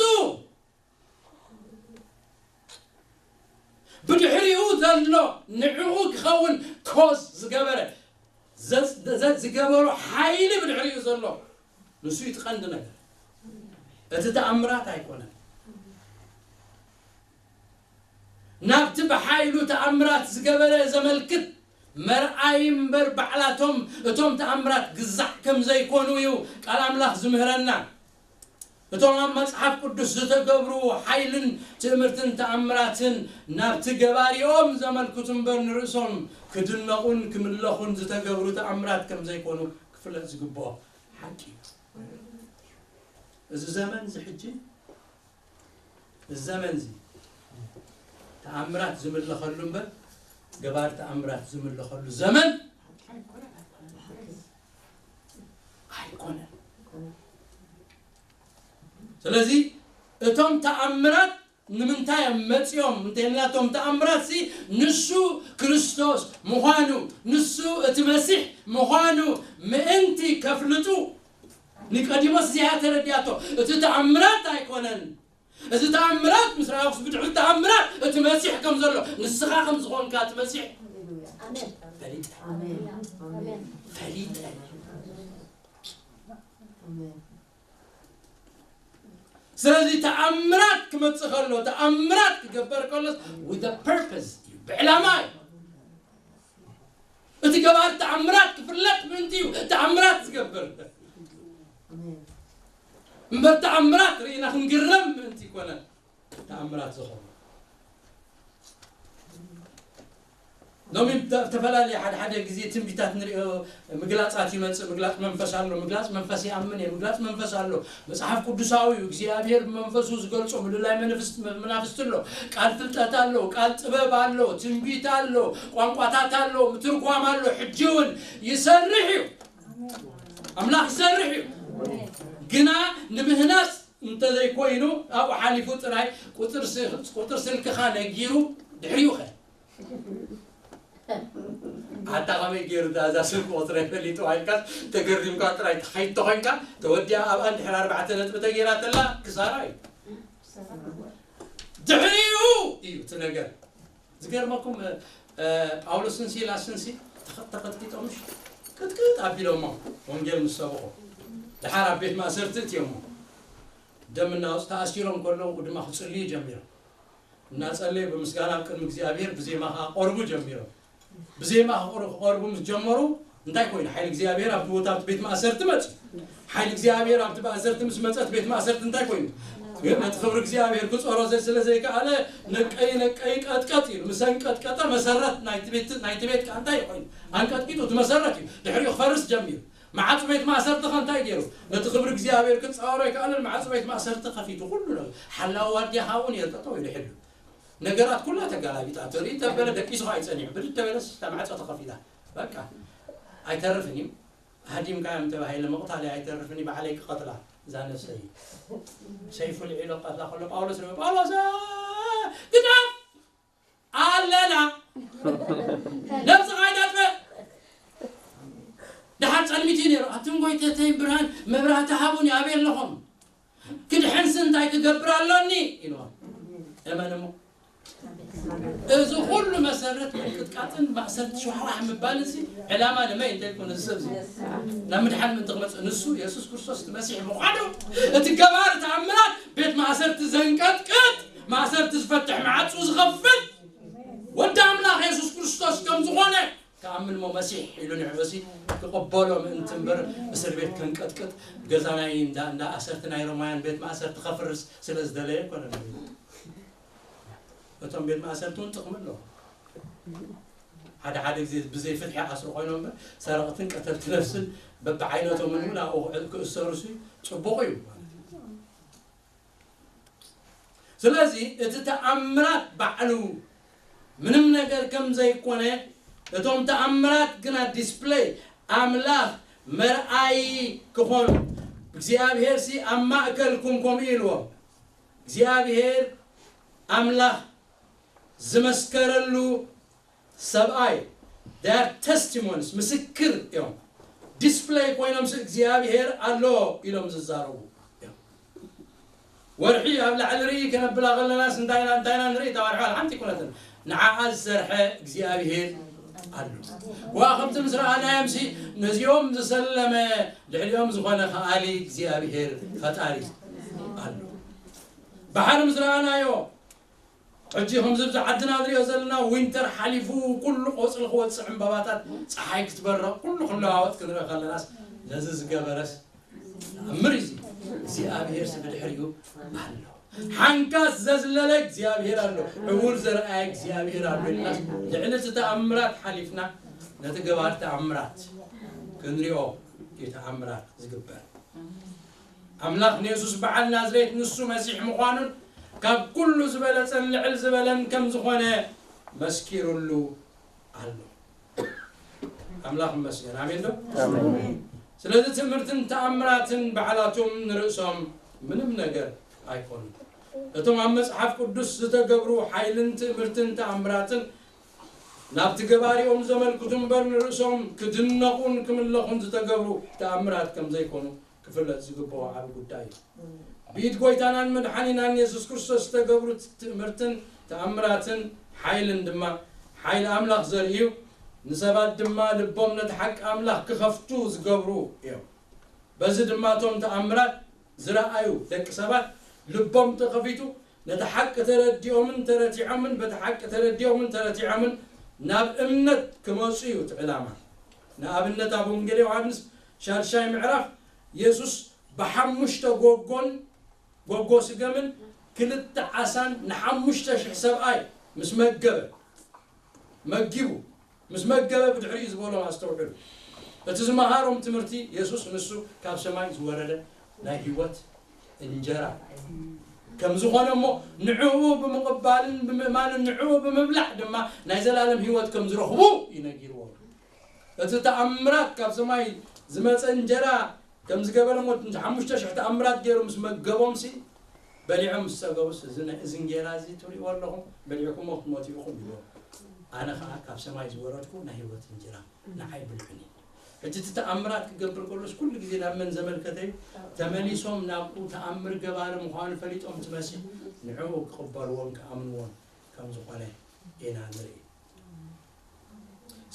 ብድሕሪኡ ዘሎ ንዕኡ ክኸውን ኮዝ ዝገበረ፣ ዘ- ዘ- ዝገበሮ ሓይሊ ብድሕሪኡ ዘሎ ንሱ እዩ እቲ ቀንዲ ነገር። እቲ ተኣምራት ኣይኮነን። ናብቲ ብሓይሉ ተኣምራት ዝገበረ ዘመልክት መርኣይ እምበር ባዕላቶም እቶም ተኣምራት ግዛዕ ከም ዘይኮኑ እዩ ቃል ኣምላኽ ዝምህረና። እቶም ኣብ መጽሓፍ ቅዱስ ዝተገብሩ ሓይልን ትእምርትን ተኣምራትን ናብቲ ገባሪኦም ዘመልክቱ እምበር ንርእሶም ክድነቑን ክምለኹን ዝተገብሩ ተኣምራት ከም ዘይኮኑ ክፍለጥ ዝግብኦ ሓቂ እዩ። እዚ ዘመን እዚ ሕጂ እዚ ዘመን እዚ ተኣምራት ዝምለኸሉ እምበር ገባር ተኣምራት ዝምለኸሉ ዘመን ኣይኮነን። ስለዚ እቶም ተኣምራት ንምንታይ እዮም መጺኦም እንተልና እቶም ተኣምራት ሲ ንሱ ክርስቶስ ምዃኑ ንሱ እቲ መሲሕ ምዃኑ ምእንቲ ከፍልጡ ኒቆዲሞስ እዚኣ ተረዲኣቶ። እቲ ተኣምራት ኣይኮነን። እዚ ተኣምራት ምስ ረኣኹስ ብድሕሪ ተኣምራት እቲ መሲሕ ከም ዘሎ ንስኻ ከም ዝኾንካ እቲ መሲሕ ኣሜን ፈሊጠ ኣሜን ፈሊጠ ኣሜን ስለዚ ተኣምራት ክመጽእ ከሎ ተኣምራት ክገበር ከሎስ with a purpose እዩ ብዕላማ እዩ እቲ ገባር ተኣምራት ክፍለጥ ምእንቲ እዩ ተኣምራት ዝገብር እምበር ተኣምራት ርኢና ክንግረም ምእንቲ ይኮነ ተኣምራት ዝኾነ ሎሚ ዝተፈላለየ ሓደ ሓደ ግዜ ትንቢታት ንሪኦ ምግላፃት ይመፅእ ምግላፅ መንፈስ ኣሎ ምግላፅ መንፈስ ይኣምን እየ ምግላፅ መንፈስ ኣሎ መፅሓፍ ቅዱሳዊ እዩ እግዚኣብሔር ብመንፈሱ ዝገልፆ ምልላይ መናፍስቲ ኣሎ ቃል ፍልጠት ኣሎ ቃል ጥበብ ኣሎ ትንቢት ኣሎ ቋንቋታት ኣሎ ምትርጓም ኣሎ ሕጂ እውን ይሰርሕ እዩ ኣምላኽ ይሰርሕ እዩ ግና ንምህናፅ እንተዘይኮይኑ ኣብኡ ሓሊፉ ጥራይ ቁፅር ስልክኻ ነጊሩ ድሕሪኡ ኸ ኣታ ከመይ ገይሩ ዳ እዛ ስልኪ ቁፅረይ ፈሊጡ ኢልካ ተገሪምካ ጥራይ ተኸይድ ተኾይንካ ተወዲኣ ኣብኣ እንድሕር ኣርባዕተ ነጥቢ ተገይራ ተላ ክሳራ እዩ ድሕሪኡ እዩ እቲ ነገር ዝገርመኩም ጳውሎስን ሲላስን ሲ ተቐጥቂጦምሽ ቅጥቅጥ ኣቢሎሞ ወንጌል ምስ ሰብኹ ድሓር ኣብ ቤት ማእሰርቲ እትዮሞ ደም እናወፁ ተኣሲሮም ከለዉ ድማ ክፅልዩ ጀሚሮም እናፀለዩ ብምስጋና ኣብ ቅድሚ እግዚኣብሔር ብዜማ ከዓ ቆርቡ ጀሚሮም ብዜማ ክቆርቡ ምስ ጀመሩ እንታይ ኮይኑ ሓይሊ እግዚኣብሔር ኣብቲ ቦታ ኣብቲ ቤት ማእሰርቲ መፅዩ ሓይሊ እግዚኣብሔር ኣብቲ ማእሰርቲ ምስ መፀት ቤት ማእሰርቲ እንታይ ኮይኑ ግን ነቲ ክብሪ እግዚኣብሔር ክፀሮ ስለ ዘይከኣለ ነቀይ ነቀይ ቀጥቀጥ ኢሉ ምስ ኣንቀጥቀጠ መሰረት ናይቲ ቤት ከዓ እንታይ ኮይኑ ኣንቀጥቂጡ እቲ መሰረት እዩ ድሕሪኡ ክፈርስ ጀሚሩ መዓፁ ቤት ማእሰርቲ ከ እንታይ ገይሩ ነቲ ክብሪ እግዚኣብሔር ክፃወሮ ይከኣለን መዓፁ ቤት ማእሰርቲ ከፊቱ ኩሉ ነገር ሓላዊ ዋርድያ ከዓ እውን የርጠጠው ኢሉ ሕሉ ነገራት ኩላ ተጋላቢጣ ትርኢ ተበለ ደቂሱ ከዓ ይፀኒሑ ብድድ ተበለስ እታ ማዕፆ ተኸፊታ በቃ ኣይተርፍን እዩ ሃዲምካ እዮም ተባሂለ ምቕታለይ ኣይተርፍን እዩ ባዕለይ ክቐትላ እዛ ነፍሰይ ሰይፉ ልዒሎ ቀትላ ከሎ ጳውሎስ ርበ ጳውሎስ ግዳፍ ኣለና ነብስኻ ኣይተጥፈእ ደሓር ጸልሚት እዩ ነይሩ ኣቱም ጎይተተይ ብርሃን መብራህቲ ሃቡኒ ኣበይ ኣለኹም ክድሕንሲ እንታይ ክገብር ኣሎኒ ኢልዎም እመን እሞ እዚ ኩሉ መሰረት ምንቅጥቃጥን ማእሰርቲ ሸዋሕዋሕ ምባልን ሲ ዕላማ ንመይ እንተ ይኮነ እዚ ሰብ እዚ ናብ ምድሓን ምእንቲ ክመፅእ ንሱ የሱስ ክርስቶስ እቲ መሲሕ ምዃኑ እቲ ገባር ተኣምራት ቤት ማእሰርቲ ዘንቀጥቅጥ ማእሰርቲ ዝፈትሕ መዓፁ ዝኸፍት ወዲ ኣምላኽ የሱስ ክርስቶስ ከም ዝኾነ ክኣምን እሞ መሲሕ ኢሉ ንዕኡ ሲ ክቕበሎ ምእንቲ እምበር እስር ቤት ከንቀጥቅጥ ገዛ ናይ እንዳ እንዳ ኣሰርቲ ናይ ሮማውያን ቤት ማእሰርቲ ከፍርስ ስለ ዝደለየ ኣይኮነን እቶም ቤት ማእሰርቲ እውን ጥቕሚ ኣለዎ ሓደ ሓደ ግዜ ብዘይ ፍትሒ ኣስሩ ኮይኖም እምበር ሰረቕትን ቀተልቲ ነፍስን በብዓይነቶም እውን ኣብኡ ክእሰሩ ሲ ጽቡቕ እዩ። ስለዚ እቲ ተኣምራት ባዕሉ ምንም ነገር ከም ዘይኮነ፣ እቶም ተኣምራት ግና ዲስፕለይ ኣምላኽ መርኣይ ክኾኑ፣ እግዚኣብሔር ሲ ኣብ ማእከልኩም ከምኡ ኢልዎም። እግዚኣብሔር ኣምላኽ ዝመስከረሉ ሰብኣይ፣ they are testimonies፣ ምስክር እዮም። ዲስፕለይ ኮይኖም ሲ እግዚኣብሔር ኣሎ ኢሎም ዝዛረቡ እዮም። ወርሒ ኣብ ላዕሊ ርኢ ከነብላ ከለናስ እንታይ ኢና እንታይ ኢና ንርኢ? እታ ወርሒ ሓንቲ ኣይኮነትን። ንዓኣ ዝሰርሐ እግዚኣብሔር ኣሎ። ከዋኽብቲ ምስ ረኣናዮም ሲ ነዚኦም ዝሰለመ ልዕሊኦም ዝኾነ ከኣሊ እግዚኣብሔር ፈጣሪ ኣሎ። ባሕሪ ምስ ረኣናዮ ሕጂ ከምዚ ኣብዚ ዓድና ንሪኦ ዘለና ዊንተር ሓሊፉ ኩሉ ቆፅሊ ክወፅእ ዕምባባታት ፀሓይ ክትበርቕ ኩሉ ክለዋወጥ ክንርኢ ከለናስ ነዚ ዝገበረስ ተኣምር እዩ። እግዚኣብሔር ሲ ብድሕሪኡ ኣሎ። ሓንካስ ዘዝለለ እግዚኣብሔር ኣሎ። ዕውር ዘርኣየ እግዚኣብሔር ኣሎ ኢልናስ ልዕሊ እቲ ተኣምራት ሓሊፍና ነቲ ገባር ተኣምራት ክንሪኦ እዩ ተኣምራት ዝግበር። ኣምላኽ ንየሱስ በዓል ናዝሬት ንሱ መሲሕ ምዃኑን ካብ ኩሉ ዝበለጸን ልዕል ዝበለን ከም ዝኾነ መስኪሩሉ ኣሎ። ኣምላኽ ይመስገን። ኣሜን ዶ? ስለዚ ትምህርትን ተኣምራትን ባዕላቶም ንርእሶም ምንም ነገር ኣይኮኑን። እቶም ኣብ መጽሓፍ ቅዱስ ዝተገብሩ ሓይልን ትምህርትን ተኣምራትን ናብቲ ገባሪኦም ዘመልክቱ እምበር ንርእሶም ክድነቑን ክምለኹን ዝተገብሩ ተኣምራት ከም ዘይኮኑ ክፍለጥ ዝግብኦ ዓቢ ጉዳይ እዩ። ብኢድ ጎይታናን መድሓኒናን የሱስ ክርስቶስ ዝተገብሩ ትእምርትን ተኣምራትን ሓይልን ድማ ሓይሊ ኣምላኽ ዘርእዩ፣ ንሰባት ድማ ልቦም ነቲ ሓቂ ኣምላኽ ክኸፍቱ ዝገብሩ እዮም። በዚ ድማ እቶም ተኣምራት ዝረኣዩ ደቂ ሰባት ልቦም ተኸፊቱ ነቲ ሓቂ ተረዲኦምን ተረቲዖምን በቲ ሓቂ ተረዲኦምን ተረቲዖምን ናብ እምነት ክመፁ እዩ እቲ ዕላማ። ንኣብነት ኣብ ወንጌል ዮሃንስ ሻድሻይ ምዕራፍ የሱስ ብሓሙሽተ ጎጎን ጎጎ ስገምን ክልተ ዓሳን ንሓሙሽተ ሽሕ ሰብኣይ ምስ መገበ መጊቡ ምስ መገበ ብድሕሪኡ ዝበሎም ኣስተውዕሉ። እቲ ዝመሃሮም ትምህርቲ የሱስ ንሱ ካብ ሰማይ ዝወረደ ናይ ህይወት እንጀራ ከም ዝኾነ እሞ ንዕኡ ብምቕባልን ብምእማንን ንዕኡ ብምብላዕ ድማ ናይ ዘላለም ህይወት ከም ዝረኽቡ እዩ ነጊርዎም። እቲ ተኣምራት ካብ ሰማይ ዝመፀ እንጀራ ከም ዝገበረ ሞ ሓሙሽተ ሽሕ ተኣምራት ገይሩ ምስ መገቦም ሲ በሊዖም ምስ ሰገቡስ እዚ ናይ እዚ እንጌራ እዚ ትሪእዎ ኣለኹም በሊዕኩሞ ክትሞቱ ኢኹም ይብሎ። ኣነ ከዓ ካብ ሰማይ ዝወረድኩ ናይ ህይወት እንጀራ ንዓይ ብልዑኒ። ሕጂ እቲ ተኣምራት ክገብር ከሎስ ኩሉ ግዜ ናብ መን ዘመልከተ እዩ? ተመሊሶም ናብኡ ተኣምር ገባሪ ምዃኑ ፈሊጦም እቲ መሲሕ ንዕኡ ክቕበልዎን ክኣምንዎን ከም ዝኾነ ኢና ንርኢ።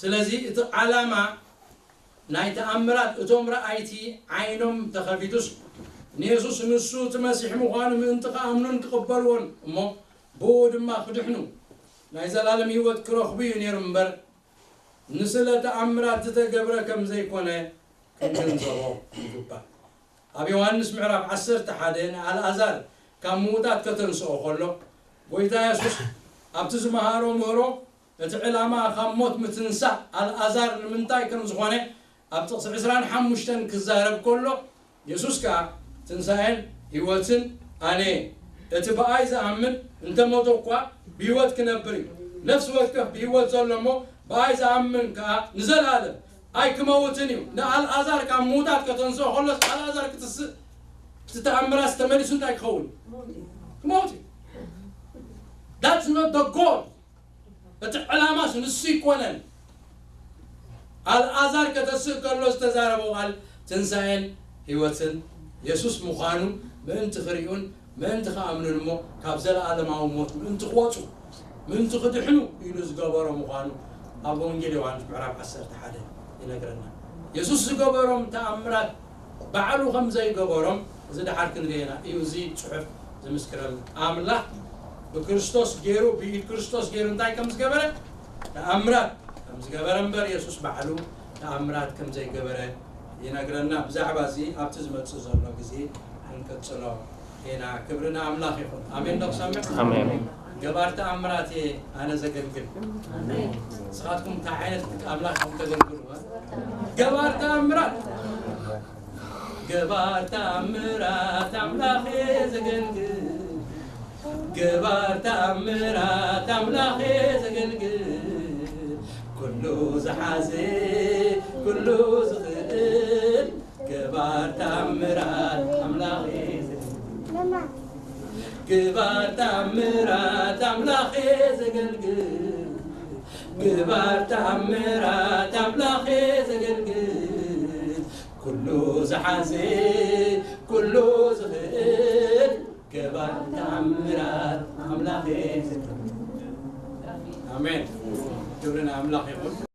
ስለዚ እቲ ዓላማ ናይ ተኣምራት እቶም ረኣይቲ ዓይኖም ተኸፊቱስ ንየሱስ ንሱ እቲ መሲሕ ምዃኑ ምእንቲ ክኣምኑን ክቕበልዎን እሞ ብኡ ድማ ክድሕኑ ናይ ዘላለም ህይወት ክረኽቡ እዩ ነይሩ እምበር ንስለ ተኣምራት ዝተገብረ ከም ዘይኮነ ክንግንዘቦ ይግባእ። ኣብ ዮሃንስ ምዕራፍ ዓሰርተ ሓደ ንኣልኣዛር ካብ ምዉታት ከተንስኦ ከሎ ጎይታ የሱስ ኣብቲ ዝመሃሮ ምህሮ እቲ ዕላማ ካብ ሞት ምትንሳእ ኣልኣዛር ንምንታይ ከም ዝኾነ ኣብ ጥቕሲ ዕስራን ሓሙሽተን ክዛረብ ከሎ የሱስ ከኣ ትንሳኤን ህይወትን ኣነ እየ። እቲ ብኣይ ዝኣምን እንተ ሞተ እኳ ብህይወት ክነብር እዩ። ነፍሲ ወከፍ ብህይወት ዘሎ እሞ ብኣይ ዝኣምን ከኣ ንዘለኣለም ኣይክመውትን እዩ። ንኣልኣዛር ካብ ምዉታት ከተንስኦ ከሎስ ኣልኣዛር ክትስእ እቲ ተኣምራት ተመሊሱ እንታይ ክኸውን? ክመውት እዩ። That's not the goal። እቲ ዕላማስ ንሱ ይኮነን። ኣልኣዛር ከተስእ ከሎ ዝተዛረበ ቃል ትንሳኤን ህይወትን የሱስ ምዃኑ ምእንቲ ክርእዩን ምእንቲ ክኣምኑን እሞ ካብ ዘለኣለማዊ ሞት ምእንቲ ክወፁ ምእንቲ ክድሕኑ ኢሉ ዝገበሮ ምዃኑ ኣብ ወንጌል ዮሃንስ ምዕራፍ ዓሰርተ ሓደ ይነግረና። የሱስ ዝገበሮም ተኣምራት ባዕሉ ከም ዘይገበሮም እዚ ደሓር ክንርእየና እዩ። እዚ ጽሑፍ ዝምስክረልና ኣምላኽ ብክርስቶስ ገይሩ ብኢድ ክርስቶስ ገይሩ እንታይ ከም ዝገበረ ተኣምራት ከም ዝገበረ እምበር የሱስ ባዕሉ ተኣምራት ከም ዘይገበረ ይነግረና። ብዛዕባ እዚ ኣብቲ ዝመጽእ ዘሎ ግዜ ክንቅጽሎ ኢና። ክብሪ ንኣምላኽ ይኹን። ኣሜን ዶ ክሰምዕ? ኣሜን። ገባር ተኣምራት እየ ኣነ ዘገልግል። ንስኻትኩም እንታይ ዓይነት ኣምላኽ ኢኹም ተገልግሉ? ገባር ተኣምራት፣ ገባር ተኣምራት ኣምላኽ እየ ዘገልግል። ገባር ተኣምራት ኣምላኽ እየ ዘገልግል። ኩሉ ዝሓዘ፣ ኩሉ ዝኽእል፣ ገባር ተኣምራት ኣምላኽ እየ ዘገልግል። ግባር ተኣምራት ኣምላኽ እየ ዘገልግል። ግባር ተኣምራት ኣምላኽ እየ ዘገልግል። ኩሉ ዝሓዘ፣ ኩሉ ዝኽእል፣ ገባር ተኣምራት ኣምላኽ እየ ዘገልግል። ኣሜን። ክብሪ ንኣምላኽ ይኹን።